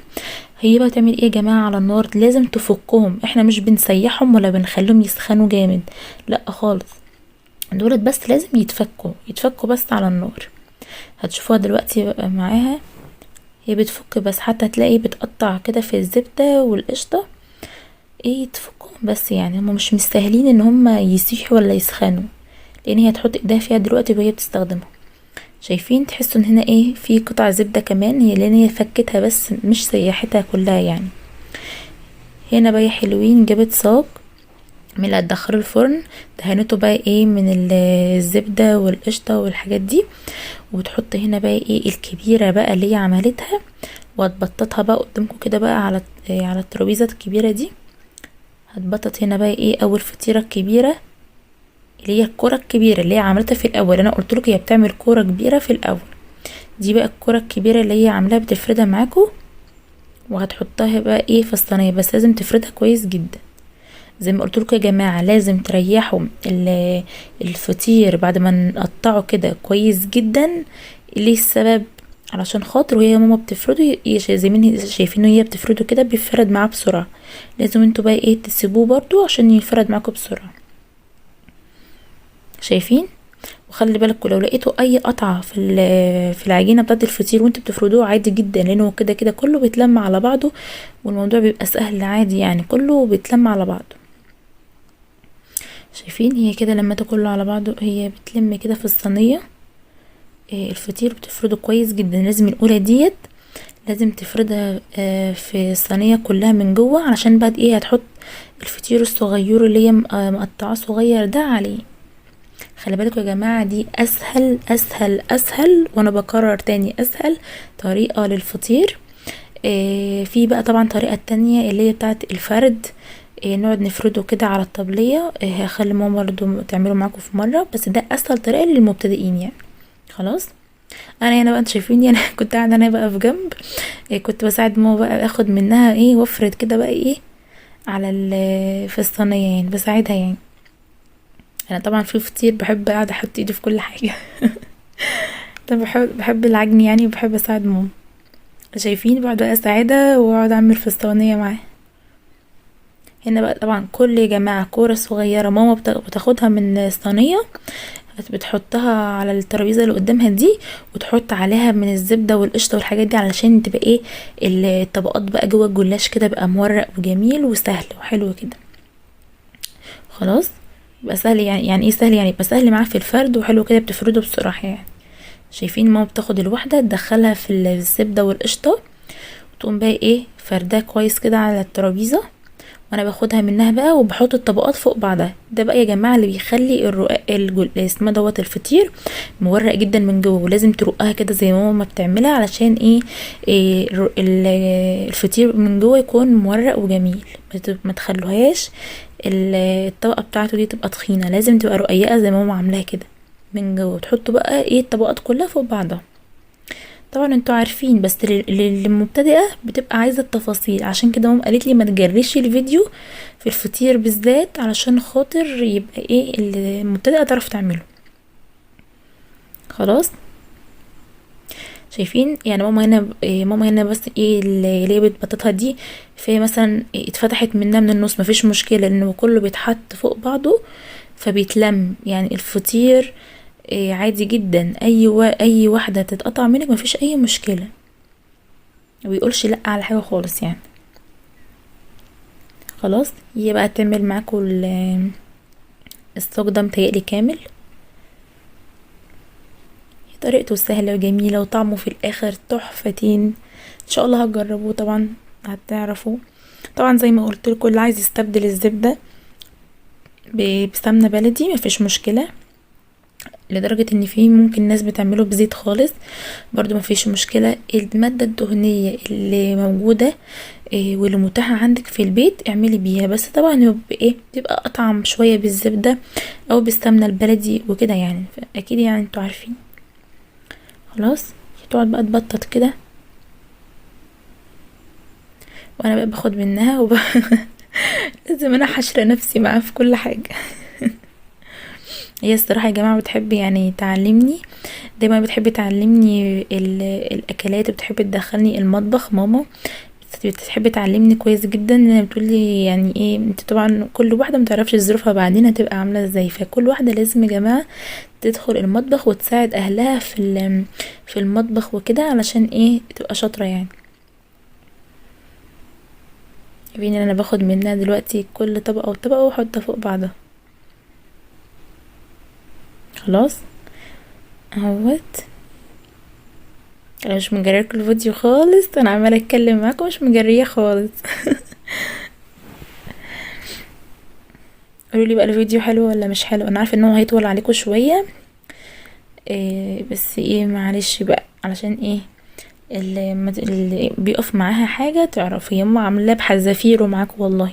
هي بقى تعمل ايه يا جماعة على النار، لازم تفكهم، احنا مش بنسيحهم ولا بنخليهم يسخنوا جامد، لا خالص، دولت بس لازم يتفكوا بس على النار. هتشوفوها دلوقتي بقى معاها هي بتفك بس، حتى تلاقي بتقطع كده في الزبدة والقشطة، ايه تفكهم بس. يعني هما مش مستاهلين ان هما يسيحوا ولا يسخنوا، لان هي هتحط ايديها فيها دلوقتي وهي بتستخدمها. شايفين تحسوا ان هنا ايه في قطع زبدة كمان، هي لان هي فكتها بس مش سيحتها كلها يعني. هنا بقى يا حلوين جابت صاج من اللي هتدخله الفرن، دهنته بقى ايه من الزبدة والقشطة والحاجات دي، وتحط هنا بقى ايه الكبيرة بقى اللي هي عملتها، وهتبططها بقى قدامكم كده بقى على الترابيزة الكبيرة دي. هتبطط هنا بقى ايه اول فطيرة الكبيرة اللي هي الكرة الكبيرة اللي هي عملتها في الاول. انا قلت لكم هي بتعمل كرة كبيرة في الاول، دي بقى الكرة الكبيرة اللي هي عاملاها بتفردها معاكم، وهتحطها بقى ايه في الصينية، بس لازم تفردها كويس جدا. زي ما قلت لكم يا جماعة لازم تريحوا الفطير بعد ما نقطعه كده كويس جدا. ليه السبب؟ علشان خاطر وهي ماما بتفرده، زي ما شايفين هي بتفرده كده بيفرد معاه بسرعة. لازم انتوا بقى ايه تسيبوه برضو عشان يفرد معاكم بسرعة. شايفين؟ وخلي بالكوا لو لقيتوا اي قطعه في العجينة بتاعه الفطير وانتوا بتفردوه عادي جدا، لانه كده كده كله بيتلم على بعضه والموضوع بيبقى سهل عادي، يعني كله بيتلم على بعضه. شايفين هي كده لما كله على بعضه هي بتلم كده في الصينية. الفطير بتفرده كويس جدا. لازم الاولى ديت لازم تفردها في الصينية كلها من جوه، علشان بعد ايه هتحط الفطير الصغير اللي هي مقطعاه صغير ده عليه. خلي بالكوا يا جماعة دي اسهل اسهل اسهل، وانا بكرر تاني اسهل طريقه للفطير. في بقى طبعا طريقه تانية اللي هي بتاعه الفرد، نقعد نفرده كده على الطبلية. هخلي ماما برضو تعمله معاكم في مرة، بس ده اسهل طريقه للمبتدئين يعني. خلاص انا هنا بقى انتوا شايفيني انا كنت قاعدة انا بقى في جنب، كنت بساعد ماما بقى اخد منها ايه وافرد كده بقى ايه على في الصينية يعني، بساعدها يعني. انا طبعا في فطير بحب قاعدة احط ايدي في كل حاجة طب بحب العجن يعني، وبحب اساعد ماما. شايفين بقعد بقى اساعدها واقعد اعمل في الصينية معاها. هنا بقى طبعا كل يا جماعة كورة صغيرة ماما بتاخدها من الصينية بتحطها على الترابيزة اللي قدامها دي، وتحط عليها من الزبدة والقشطه والحاجات دي علشان تبقى ايه الطبقات بقى جوه الجلاش كده بقى مورق وجميل وسهل وحلو كده. خلاص يبقى سهل يعني، يعني ايه سهل يعني يبقى سهل معاه في الفرد وحلو كده، بتفرده بسرعة يعني. شايفين ماما بتاخد الواحدة تدخلها في الزبدة والقشطه تقوم بقى ايه فرداه كويس كده على الترابيزة، وانا باخدها منها بقى وبحط الطبقات فوق بعضها. ده بقى يا جماعة اللي بيخلي الرقاق اسمه دوت الفطير مورق جدا من جوه، ولازم ترقها كده زي ماما ما بتعملها علشان ايه، الفطير من جوه يكون مورق وجميل. ما تخلوهاش الطبقة بتاعته دي تبقى تخينة، لازم تبقى رقيقه زي ماما عاملاها كده من جوه. تحطوا بقى ايه الطبقات كلها فوق بعضها. طبعا انتوا عارفين، بس للمبتدئه بتبقى عايزه التفاصيل، عشان كده ماما قالت لي ما تجريش الفيديو في الفطير بالذات علشان خاطر يبقى ايه المبتدئه تعرف تعمله. خلاص شايفين يعني ماما هنا إيه، ماما هنا بس ايه اللي هي بتبططها دي، فهي مثلا إيه اتفتحت منها من النص، مفيش مشكلة لانه كله بيتحط فوق بعضه فبيتلم. يعني الفطير إيه عادي جدا، اي واحدة تتقطع منك مفيش اي مشكلة، ما بيقولش لا على حاجة خالص يعني. خلاص هي بقى تعمل معاكم الصاج ده متهيألي كامل. طريقته سهلة وجميلة وطعمه في الاخر تحفتين، ان شاء الله هتجربوه طبعا هتعرفوه. طبعا زي ما قلت لكم اللي عايز يستبدل الزبدة بسمنه بلدي مفيش مشكلة، لدرجة ان في ممكن ناس بتعمله بزيت خالص برضو مفيش مشكلة. المادة الدهنية اللي موجودة واللي متاحة عندك في البيت اعملي بيها، بس طبعا يبقى ايه بتبقى اطعم شوية بالزبده او بالسمنه البلدي وكده يعني، اكيد يعني انتوا عارفين. خلاص تقعد بقى تبطط كده، وانا بقى باخد منها لازم انا حشرة نفسي معاه في كل حاجة. هي الصراحة يا جماعة بتحب يعني تعلمني، دايما بتحب تعلمني الاكلات، وبتحب تدخلني المطبخ. ماما بتحب تعلمني كويس جدا، بتقولي يعني ايه انت طبعا كل واحدة متعرفش ظروفها بعدين هتبقى عامله ازاي، فكل واحدة لازم يا جماعة تدخل المطبخ وتساعد اهلها في المطبخ وكده علشان ايه تبقى شاطرة يعني. بين انا باخد منها دلوقتي كل طبقه وطبقه واحطها فوق بعضها. خلاص اهوت، انا مش مجريالكم الفيديو خالص، انا عماله اتكلم معاكم مش مجريه خالص. قولوا لي بقى الفيديو حلو ولا مش حلو. انا عارفه ان هو هيطول عليكم شوية إيه، بس ايه معلش بقى علشان ايه اللي بيقف معاها حاجة تعرفي. يما عاملاه بحذافيره معاكم والله،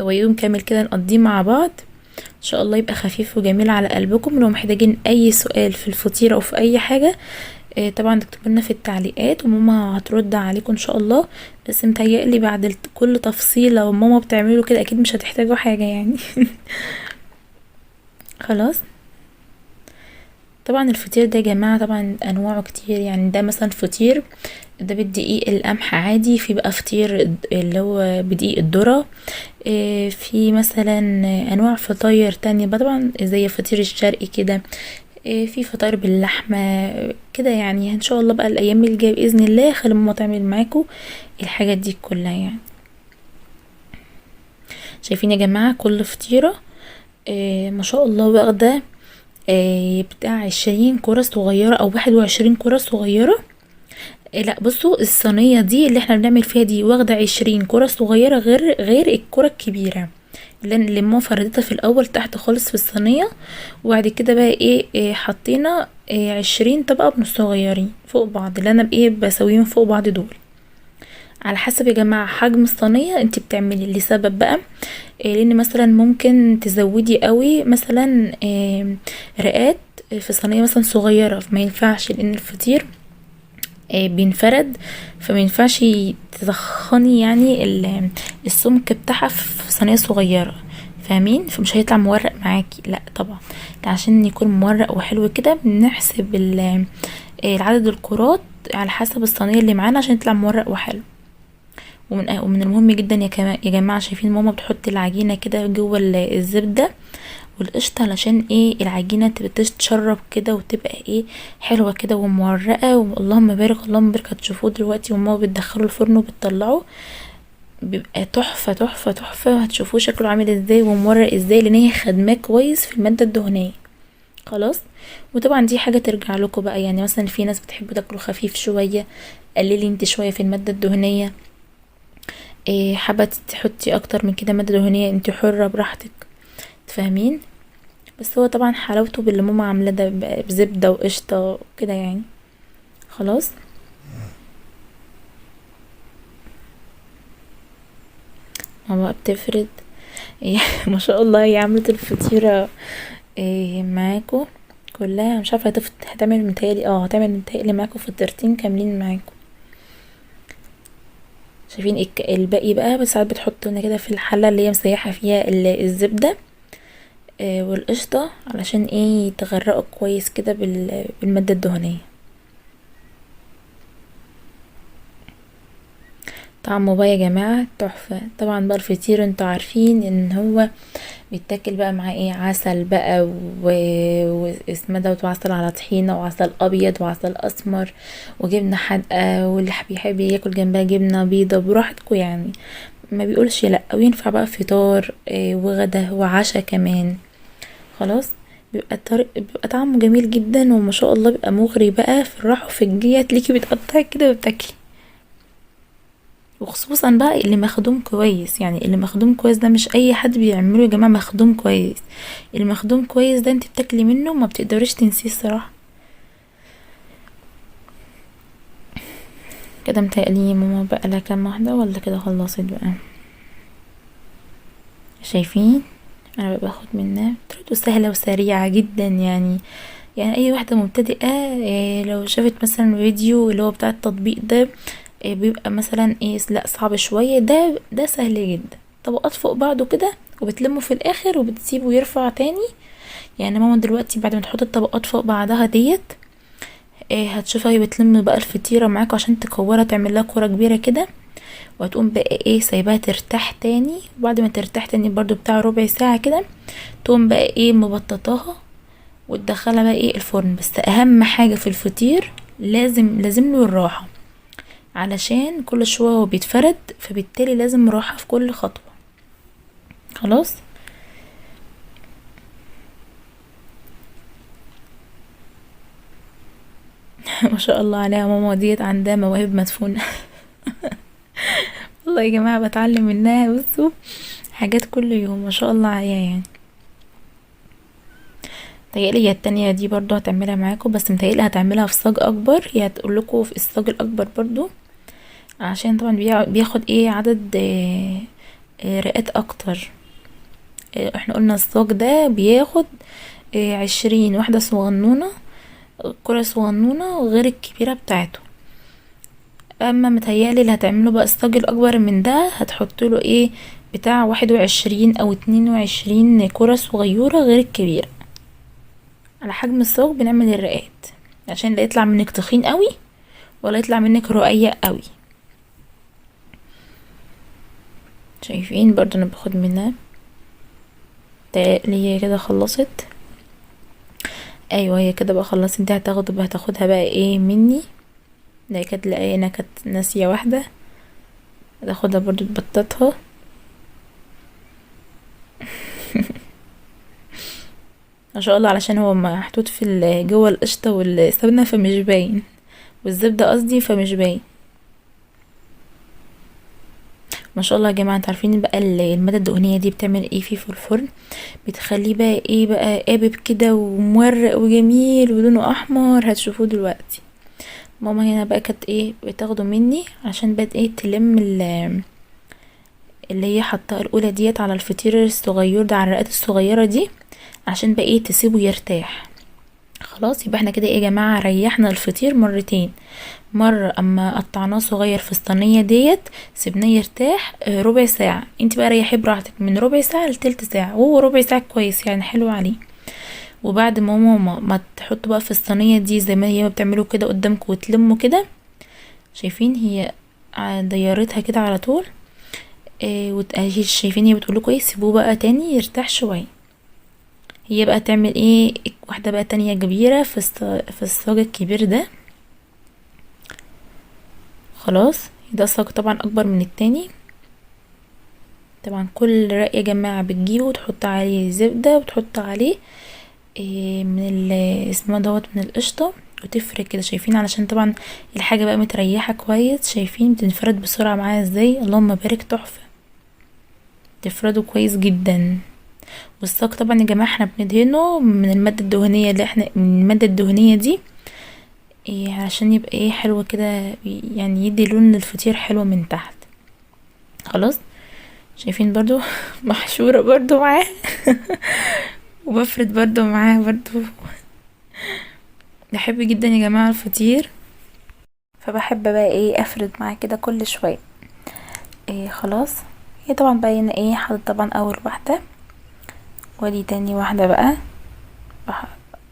هو يوم كامل كده نقضيه مع بعض ان شاء الله، يبقى خفيف وجميل على قلبكم. لو محتاجين اي سؤال في الفطيره او في اي حاجة إيه طبعا تكتبوا لنا في التعليقات وماما هترد عليكم ان شاء الله. بس متهيألي بعد كل تفصيله وماما بتعمله كده اكيد مش هتحتاجوا حاجة يعني. خلاص طبعا الفطير ده يا جماعة طبعا انواعه كتير يعني، ده مثلا فطير ده بالدقيق القمح عادي، في بقى فطير اللي هو بدقيق الذرة، في مثلا انواع فطاير تانية بقى طبعا زي فطير الشرقي كده، في فطاير باللحمه كده يعني. ان شاء الله بقى الايام الجاية باذن الله خلي ماما تعمل معاكم الحاجات دي كلها يعني. شايفين يا جماعة كل فطيره ما شاء الله واخده بتاع 20 كره صغيرة او 21 كره صغيرة. لا بصوا الصينية دي اللي احنا بنعمل فيها دي واخده 20 كره صغيرة غير الكره الكبيرة اللي ماما فردتها في الاول تحت خالص في الصينية، وبعد كده بقى ايه حطينا 20 طبقه من الصغيرين فوق بعض اللي انا بايه بسويهم فوق بعض دول. على حسب يا جماعة حجم الصينية انت بتعملي، لسبب بقى لان مثلا ممكن تزودي قوي مثلا رقات في صينية مثلا صغيرة، ما ينفعش لان الفطير بينفرد، فما ينفعش تضخني يعني السمك بتاعها في صينية صغيرة، فاهمين؟ فمش هيطلع مورق معاكي، لا طبعا عشان يكون مورق وحلو كده بنحسب العدد الكرات على حسب الصينية اللي معانا عشان يطلع مورق وحلو. ومن المهم جدا يا جماعة، شايفين ماما بتحط العجينة كده جوه الزبدة والقشطه علشان ايه العجينة تتشرب كده وتبقى ايه حلوة كده ومورقه، واللهم بارك اللهم بارك. هتشوفوه دلوقتي وماما بتدخله الفرن وبتطلعه بيبقى تحفة تحفة تحفة. هتشوفوه شكله عامل ازاي ومورق ازاي، لان هي خدماه كويس في المادة الدهنية. خلاص. وطبعا دي حاجة ترجع لكم بقى، يعني مثلا في ناس بتحب تاكله خفيف شوية، قللي انت شوية في المادة الدهنية، حابة تحطي اكتر من كده مادة دهنية انت حرة براحتك، تفهمين. بس هو طبعا حلاوته باللي ماما عاملاه ده بزبدة وقشطة وكده يعني. خلاص. ماما بتفرد ما شاء الله هي عملت الفطيرة معاكو كلها، مش عارفة هتعمل متهيألي، هتعمل متهيألي معاكو فطيرتين كاملين معاكو. شايفين الباقي بقى، بس ساعات بتحط لنا كده في الحلة اللي هي مسيحة فيها الزبدة، والقشطة علشان تغرقه كويس كده بالمادة الدهنية. طعمه بقى يا جماعة تحفة. طبعا بقى الفطير انتوا عارفين ان هو بيتاكل بقى مع ايه، عسل بقى واسمه دوت، وعسل على طحينة، وعسل ابيض، وعسل اسمر، وجبنة حادقة، واللي بيحب ياكل جنبها جبنة بيضة، براحتكم يعني، ما بيقولش لا. وينفع بقى فطار، وغدا وعشاء كمان. خلاص. بيبقى طعمه جميل جدا، وما شاء الله بيبقى مغري بقى في الراحة وفي الجيه، تلاقيكي بتقطعي كده وبتاكلي. وخصوصا بقى اللي مخدوم كويس، يعني اللي مخدوم كويس ده مش اي حد بيعمله يا جماعة مخدوم كويس. اللي مخدوم كويس ده انت بتاكلي منه ما بتقدريش تنسيه الصراحة. كده متهيألي ماما بقى لها كام واحدة ولا كده خلصت بقى؟ شايفين انا بقى باخد منها، طريقته سهلة وسريعة جدا يعني، يعني اي واحدة مبتدئة، لو شافت مثلا فيديو اللي هو بتاع التطبيق ده، بيبقى مثلا ايه، لا صعب شوية، ده سهل جدا. طبقات فوق بعضه كده وبتلمه في الاخر وبتسيبه يرفع تاني. يعني ماما دلوقتي بعد ما تحط الطبقات فوق بعضها ديت، هتشوفها هي بتلم بقى الفطيرة معاكوا عشان تكورها، تعمل لها كورة كبيرة كده، وهتقوم بقى سايباها ترتاح تاني. وبعد ما ترتاح تاني برضو بتاع ربع ساعة كده، تقوم بقى مبططاها وتدخلها بقى الفرن. بس اهم حاجة في الفطير لازم له الراحة، علشان كل شوية هو بيتفرد، فبالتالي لازم راحة في كل خطوة. خلاص. ما شاء الله عليها ماما ديت، عندها مواهب مدفونة. والله يا جماعة بتعلم منها، بصوا حاجات كل يوم ما شاء الله عليها يعني. متهيألي هي التانية دي برضو هتعملها معاكم، بس متهيألي هتعملها في صاج أكبر، هي هتقول لكم في الصاج الأكبر برضو، عشان طبعا بياخد عدد، رقات أكتر. احنا قلنا الصاج ده بياخد، 20 واحدة صغنونة، كرة صغنونة غير الكبيرة بتاعته. اما متهيألي اللي هتعمله بقى الصاج الأكبر من ده هتحط له بتاع 21 أو 22 كرة صغيرة غير الكبيرة. على حجم الصاج بنعمل الرقات عشان لا يطلع منك تخين قوي ولا يطلع منك رقيق قوي. شايفين برضو انا باخد منها، تقريبا هي كده خلصت. ايوه هي كده بقى خلصت. انت هتاخدها بقى مني، لا كانت، لا انا كانت ناسيه واحده، هتاخدها برضو تبططها. ما شاء الله، علشان هو محطوط في جوه القشطه والسمنه فمش باين، والزبده قصدي فمش باين. ما شاء الله يا جماعه. انتوا عارفين بقى الماده الدهنيه دي بتعمل ايه فيه في الفرن؟ بتخليه بقى ايه بقى قابب كده ومورق وجميل ولونه احمر، هتشوفوه دلوقتي. ماما هنا بقى كانت بتاخده مني عشان بقت تلم اللي هي حطاها الاولى ديت على الفطير الصغير ده، على الرقات الصغيره دي، عشان بقى تسيبه يرتاح. خلاص يبقى احنا كده يا جماعه ريحنا الفطير مرتين، مره اما قطعناه صغير في الصينيه ديت سيبناه يرتاح، ربع ساعه، انت بقى ريحيه براحتك من ربع ساعه لتلت ساعه، وهو ربع ساعه كويس يعني حلو عليه. وبعد ما ماما ما تحطه بقى في الصينيه دي زي ما هي بتعمله كده قدامكم وتلمه كده، شايفين هي ديرتها كده على طول، شايفين هي بتقول لكم ايه، سيبوه بقى تاني يرتاح شويه. هي بقى تعمل ايه واحده بقى تانية كبيره في الصاج الكبير ده. خلاص ده صاج طبعا اكبر من التاني. طبعا كل رق يا جماعه بتجيبه وتحط عليه زبده وتحط عليه من اسمه دوت من القشطة وتفرد كده، شايفين؟ علشان طبعا الحاجة بقى متريحة كويس، شايفين بتنفرد بسرعة معاها ازاي؟ اللهم بارك، تحفة، تفرده كويس جدا. والصاج طبعا يا جماعة احنا بندهنه من المادة الدهنية اللي احنا من المادة الدهنية دي، عشان يبقى حلو كده، يعني يدي لون للفطير حلو من تحت. خلاص شايفين برضو محشورة برضو معاه وبفرد برضو معاه برضو. بحب جدا يا جماعة الفطير، فبحب بقى افرد معاه كده كل شوية. خلاص هي طبعا بقى هنا حاطط طبعا اول واحدة، وادي تاني واحدة بقى.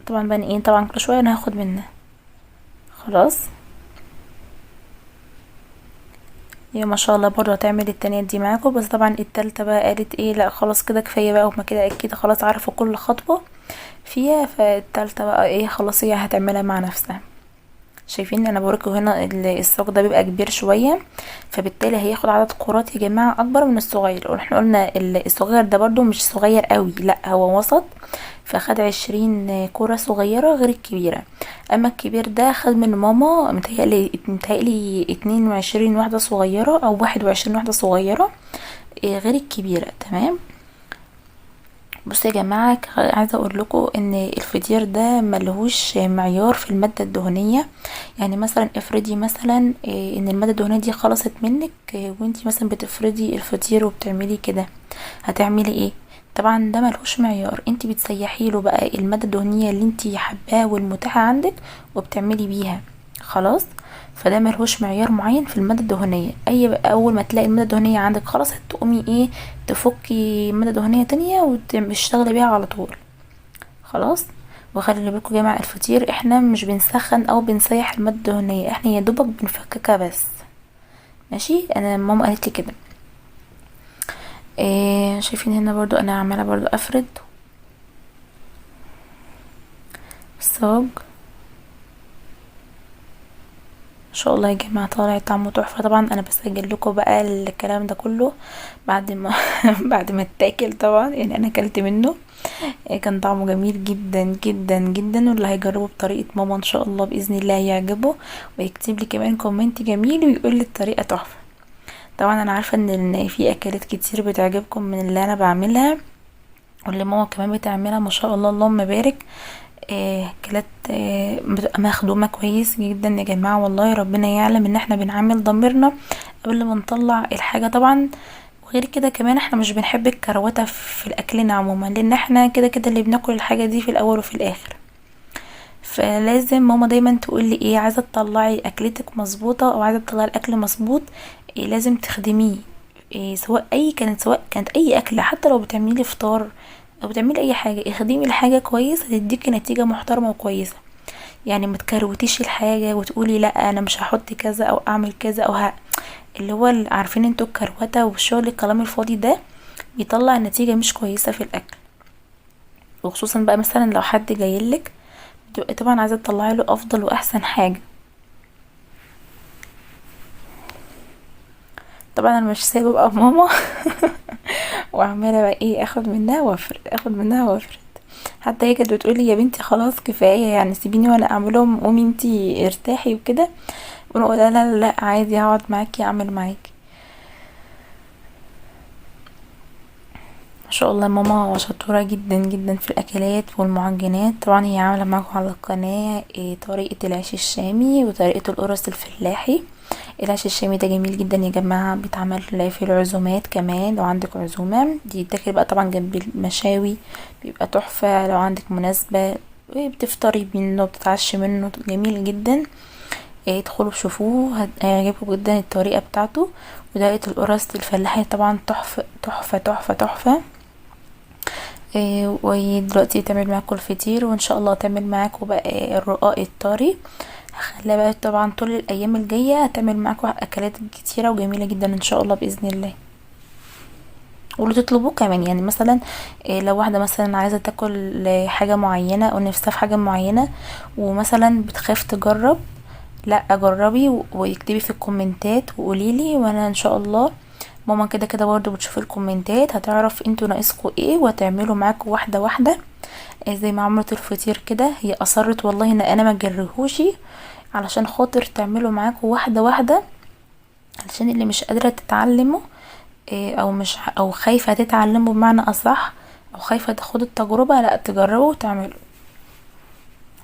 طبعا بقى طبعا كل شوية انا هاخد منها. خلاص هي ما شاء الله برضه هتعمل التانية دي معاكم، بس طبعا التالتة بقى قالت لا خلاص كده كفاية بقى، هما كده اكيد خلاص عرفوا كل خطوة فيها، فالتالتة بقى خلاص هي هتعملها مع نفسها. شايفين انا بوريكم هنا الصاج ده بيبقى كبير شوية، فبالتالي هياخد عدد كرات يا جماعة اكبر من الصغير، واحنا قلنا الصغير ده برضو مش صغير قوي، لا هو وسط، فخد 20 كرة صغيرة غير الكبيرة. اما الكبير ده خد من ماما متهيألي 22 واحدة صغيرة او 21 واحدة صغيرة، غير الكبيرة. تمام. بصوا يا جماعة، عايزة اقول لكم ان الفطير ده ملهوش معيار في المادة الدهنية، يعني مثلا افرضي مثلا، ان المادة الدهنية دي خلصت منك، وانتي مثلا بتفردي الفطير وبتعملي كده، هتعملي ايه؟ طبعا ده ملهوش معيار، انتي بتسيحي له بقى المادة الدهنية اللي انتي حباها والمتاحة عندك وبتعملي بيها. خلاص، فده ملهوش معيار معين في المادة الدهنية. اول ما تلاقي المادة الدهنية عندك خلاص تقومي تفكي مادة دهنية تانية وتشتغلي بيها على طول. خلاص، وخلي بالكم يا جماعة الفطير احنا مش بنسخن او بنسيح المادة الدهنية، احنا يا دوبك بنفككها بس. ماشي، انا ماما قالت لي كده. شايفين هنا برضو انا عمالة برضو افرد الصاج، ما شاء الله يا جماعة طالع طعمه تحفة. طبعا انا بسجل لكم بقى الكلام ده كله بعد ما اتاكل طبعا، انا اكلت منه، كان طعمه جميل جدا جدا جدا، واللي هيجربه بطريقة ماما ان شاء الله بإذن الله هيعجبه، ويكتب لي كمان كومنت جميل ويقول لي الطريقة تحفة. طبعا انا عارفة ان في اكلات كتير بتعجبكم من اللي انا بعملها واللي ماما كمان بتعملها، ما شاء الله اللهم بارك. اكلات، بتبقى مخدومة كويس جدا يا جماعة، والله ربنا يعلم ان احنا بنعمل ضميرنا قبل ما نطلع الحاجة. طبعا وغير كده كمان احنا مش بنحب الكروتة في الاكلنا عموما، لان احنا كده كده اللي بناكل الحاجة دي في الاول وفي الاخر، فلازم ماما دايما تقول لي عايزة تطلعي اكلتك مظبوطة او عايزة تطلعي الاكل مظبوط، لازم تخدميه، سواء كانت اي اكلة، حتى لو بتعملي فطار او بتعملي اي حاجة، اخدمي الحاجة كويس هتديكي نتيجة محترمة وكويسة. ما تكروتيش الحاجة وتقولي لا انا مش هحط كذا او اعمل كذا او اللي هو عارفين انتوا الكروتة والشغل الكلام الفاضي ده بيطلع نتيجة مش كويسة في الاكل، وخصوصا بقى مثلا لو حد جايلك بتبقي طبعا عايزة تطلعي له افضل واحسن حاجة. طبعا انا مش سايبه بقى ماما وعماله بقى اخد منها وافرد، اخد منها وافرد، حتى هي كانت بتقولي يا بنتي خلاص كفايه، سيبيني وانا اعملهم، قومي انتي ارتاحي وكده، وانا اقول لها لا لا لا عادي هقعد معاكي اعمل معاكي. ما شاء الله ماما شطوره جدا جدا في الاكلات والمعجنات. طبعا هي عامله معاكم على القناه طريقه العيش الشامي وطريقه القرص الفلاحي. العيش الشامي ده جميل جدا يا جماعه، بيتعمل في العزومات كمان، لو عندك عزومه بيتاكل بقى طبعا جنب المشاوي بيبقى تحفه، لو عندك مناسبه بتفطري منه بتتعشي منه، جميل جدا. ادخلوا شوفوه هيعجبكم جدا الطريقه بتاعته. وطريقه القرص الفلاحي طبعا تحفه تحفه تحفه تحفه. ودلوقتي تعمل معاكم الفطير، وان شاء الله تعمل معاكم بقى الرقاق الطري. هخليها بقى طبعا طول الايام الجايه هتعمل معاكم اكلات كتيره وجميله جدا ان شاء الله باذن الله، واللي تطلبوه كمان. مثلا، لو واحده مثلا عايزه تاكل حاجه معينه او نفسها في حاجه معينه ومثلا بتخاف تجرب، لا جربي واكتبي في الكومنتات وقوليلي، وانا ان شاء الله ماما كده كده برضو بتشوف الكومنتات هتعرف انتوا ناقصكوا ايه وهتعملوا معاكوا واحده واحده. زي ما عملت الفطير كده. هي اصرت والله ان انا ما اجرهوش علشان خاطر تعمله معاكم واحدة واحدة، علشان اللي مش قادرة تتعلمه او مش او خايفة تتعلمه بمعنى اصح، او خايفة تاخد التجربة، لا تجربه وتعمله.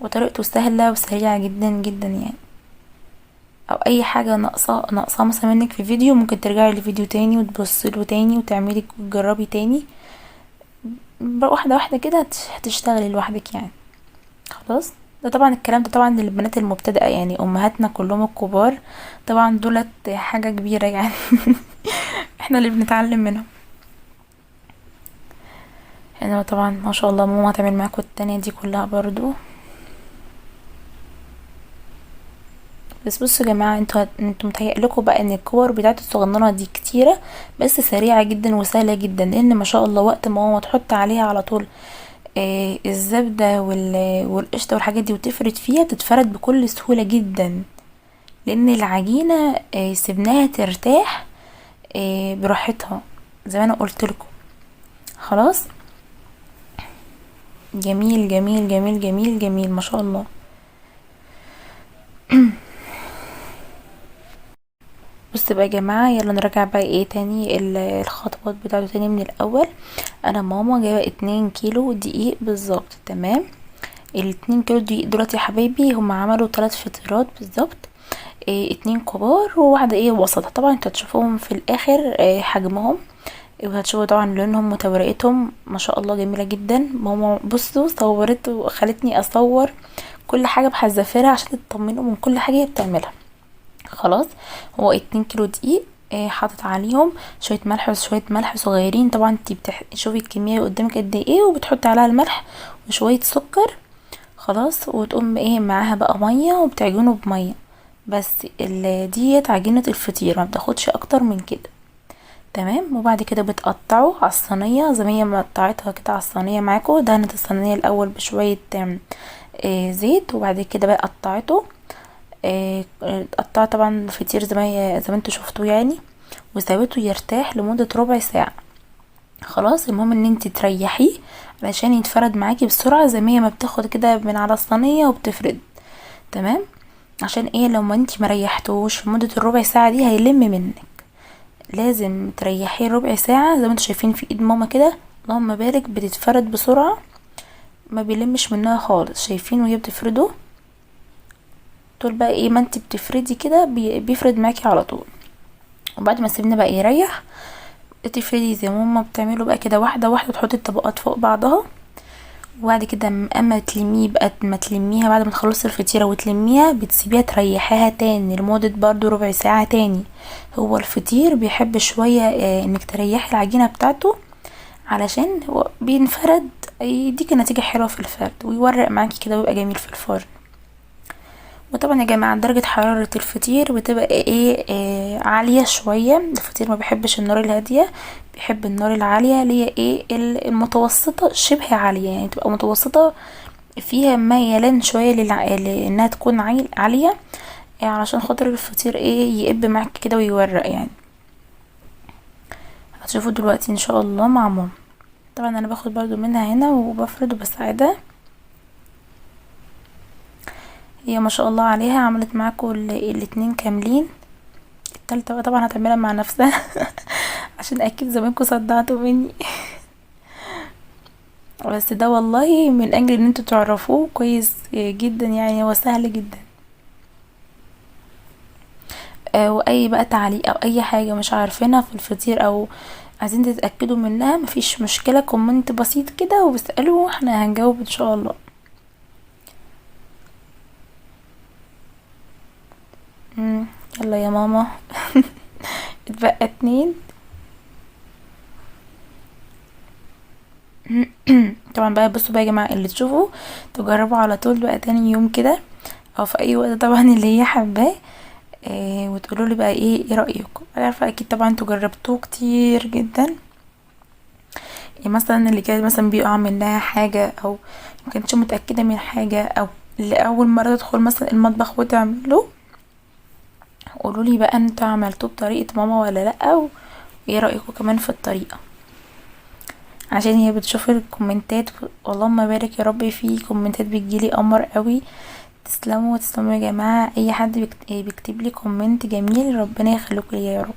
وطريقته سهلة وسريعة جدا جدا يعني. او اي حاجة ناقصه مثلا منك في فيديو، ممكن ترجعي لفيديو تاني وتبصي له تاني وتعملي وتجربي تاني واحدة واحدة كده، هتشتغلي لوحدك يعني. خلاص، ده طبعا الكلام ده طبعا للبنات المبتدئه يعني، امهاتنا كلهم الكبار طبعا دولت حاجة كبيرة يعني. احنا اللي بنتعلم منهم. انا طبعا ما شاء الله ماما هتعمل معاكم التانية دي كلها برضو. بس بصوا يا جماعة، انتوا متهيألكوا بقى ان الكور بتاعت الصغننه دي كتيرة، بس سريعة جدا وسهلة جدا، لان ما شاء الله وقت ما ماما تحط عليها على طول الزبدة والقشطه والحاجات دي وتفرد فيها، بتتفرد بكل سهولة جدا، لان العجينة سيبناها ترتاح براحتها زي ما انا قلت لكم. خلاص، جميل جميل جميل جميل جميل ما شاء الله. بصوا بقى يا جماعة، يلا نراجع بقى ايه تاني الخطوات بتاعته تاني من الاول. انا ماما جايبه 2 كيلو دقيق بالظبط، تمام. ال2 كيلو دقيق دلوقتي يا حبايبي هم عملوا 3 فطيرات بالظبط، 2 كبار وواحدة وسط. طبعا انتوا هتشوفوهم في الاخر، حجمهم، وهتشوفوا طبعا لونهم وتوريقتهم ما شاء الله جميلة جدا. ماما بصوا صورت وخلتني اصور كل حاجة بحذافيرها عشان تطمنوا من كل حاجة هي بتعملها. خلاص، هو 2 كيلو دقيق، حاطط عليهم شوية ملح وشوية ملح صغيرين. طبعا انتي شوفي الكمية قدامك قد ايه، وبتحطي عليها الملح وشوية سكر. خلاص، وتقوم معاها بقى مية، وبتعجنه بميه بس. ديت عجينه الفطير، ما بتاخدش اكتر من كده، تمام. وبعد كده بتقطعه على الصينية زي ما هي مقطعتها كده على الصينية معاكم. دهنت الصينية الاول بشوية زيت، وبعد كده بقى قطعته، قطعت طبعا الفطير زي ما انتوا شفتوه يعني، وسابته يرتاح لمدة ربع ساعة. خلاص، المهم ان انت تريحيه علشان يتفرد معاكي بسرعة، زي ما هي ما بتاخد كده من على الصينية وبتفرد، تمام. عشان لو ما انت مريحتوش في مده الربع ساعة دي هيلم منك، لازم تريحيه ربع ساعة. زي ما انتوا شايفين في ايد ماما كده، اللهم بارك، بتتفرد بسرعة، ما بيلمش منها خالص. شايفين وهي بتفرده طول بقى ما انت بتفردي كده بيفرد معاكي على طول. وبعد ما سيبنا بقى يريح، تفردي زي ما ماما بتعمله بقى كده واحدة واحدة، تحطي الطبقات فوق بعضها. وبعد كده اما تلميه بقى، ما تلميها بعد ما تخلصي الفطيره وتلميها، بتسيبيها تريحيها تاني لمدة برضو ربع ساعة تاني. هو الفطير بيحب شوية انك تريحي العجينة بتاعته علشان هو بينفرد، يديكي نتيجة حلوة في الفرد ويورق معاكي كده ويبقى جميل في الفرن. وطبعا يا جماعة درجه حرارة الفطير بتبقى عالية شوية. الفطير ما بيحبش النار الهادية، بيحب النار العالية اللي هي المتوسطة، شبه عالية يعني، تبقى متوسطه فيها ميلان شوية لانها تكون عالية، علشان خاطر الفطير يقب معاك كده ويورق يعني. هتشوفوا دلوقتي ان شاء الله مع ماما. طبعا انا باخد برضو منها هنا وبفرد وبساعدها. هي ما شاء الله عليها عملت معاكم الاتنين كاملين. التالتة بقى طبعا هتعملها مع نفسها عشان اكيد زمانكم صدعتوا مني، بس ده والله من اجل ان انتوا تعرفوه كويس جدا يعني، هو سهل جدا. واي بقى تعليق او اي حاجة مش عارفينها في الفطير او عايزين تتأكدوا منها، مفيش مشكلة، comment بسيط كده واسألوا، احنا هنجاوب ان شاء الله. يلا يا ماما. اتبقى 2. طبعا بقى بصوا بقى يا جماعة، اللي تشوفوا تجربوا على طول بقى تاني يوم كده او في اي وقت طبعا اللي هي حباه، وتقولوا لي بقى ايه رايكم. انا عارفه اكيد طبعا انتوا جربتوه كتير جدا، مثلا اللي كان مثلا بيقع منها حاجة او ما كانتش متاكدة من حاجة، او اللي اول مرة تدخل مثلا المطبخ وتعمله، قولوا لي بقى انتوا عملتوه بطريقة ماما ولا لا، وايه رايكم كمان في الطريقة. عشان هي بتشوف الكومنتات. اللهم بارك يا رب، في كومنتات بتجيلي قمر قوي. تسلموا تسلموا يا جماعة، اي حد بيكتب لي comment جميل، ربنا يخليكم ليا يا رب.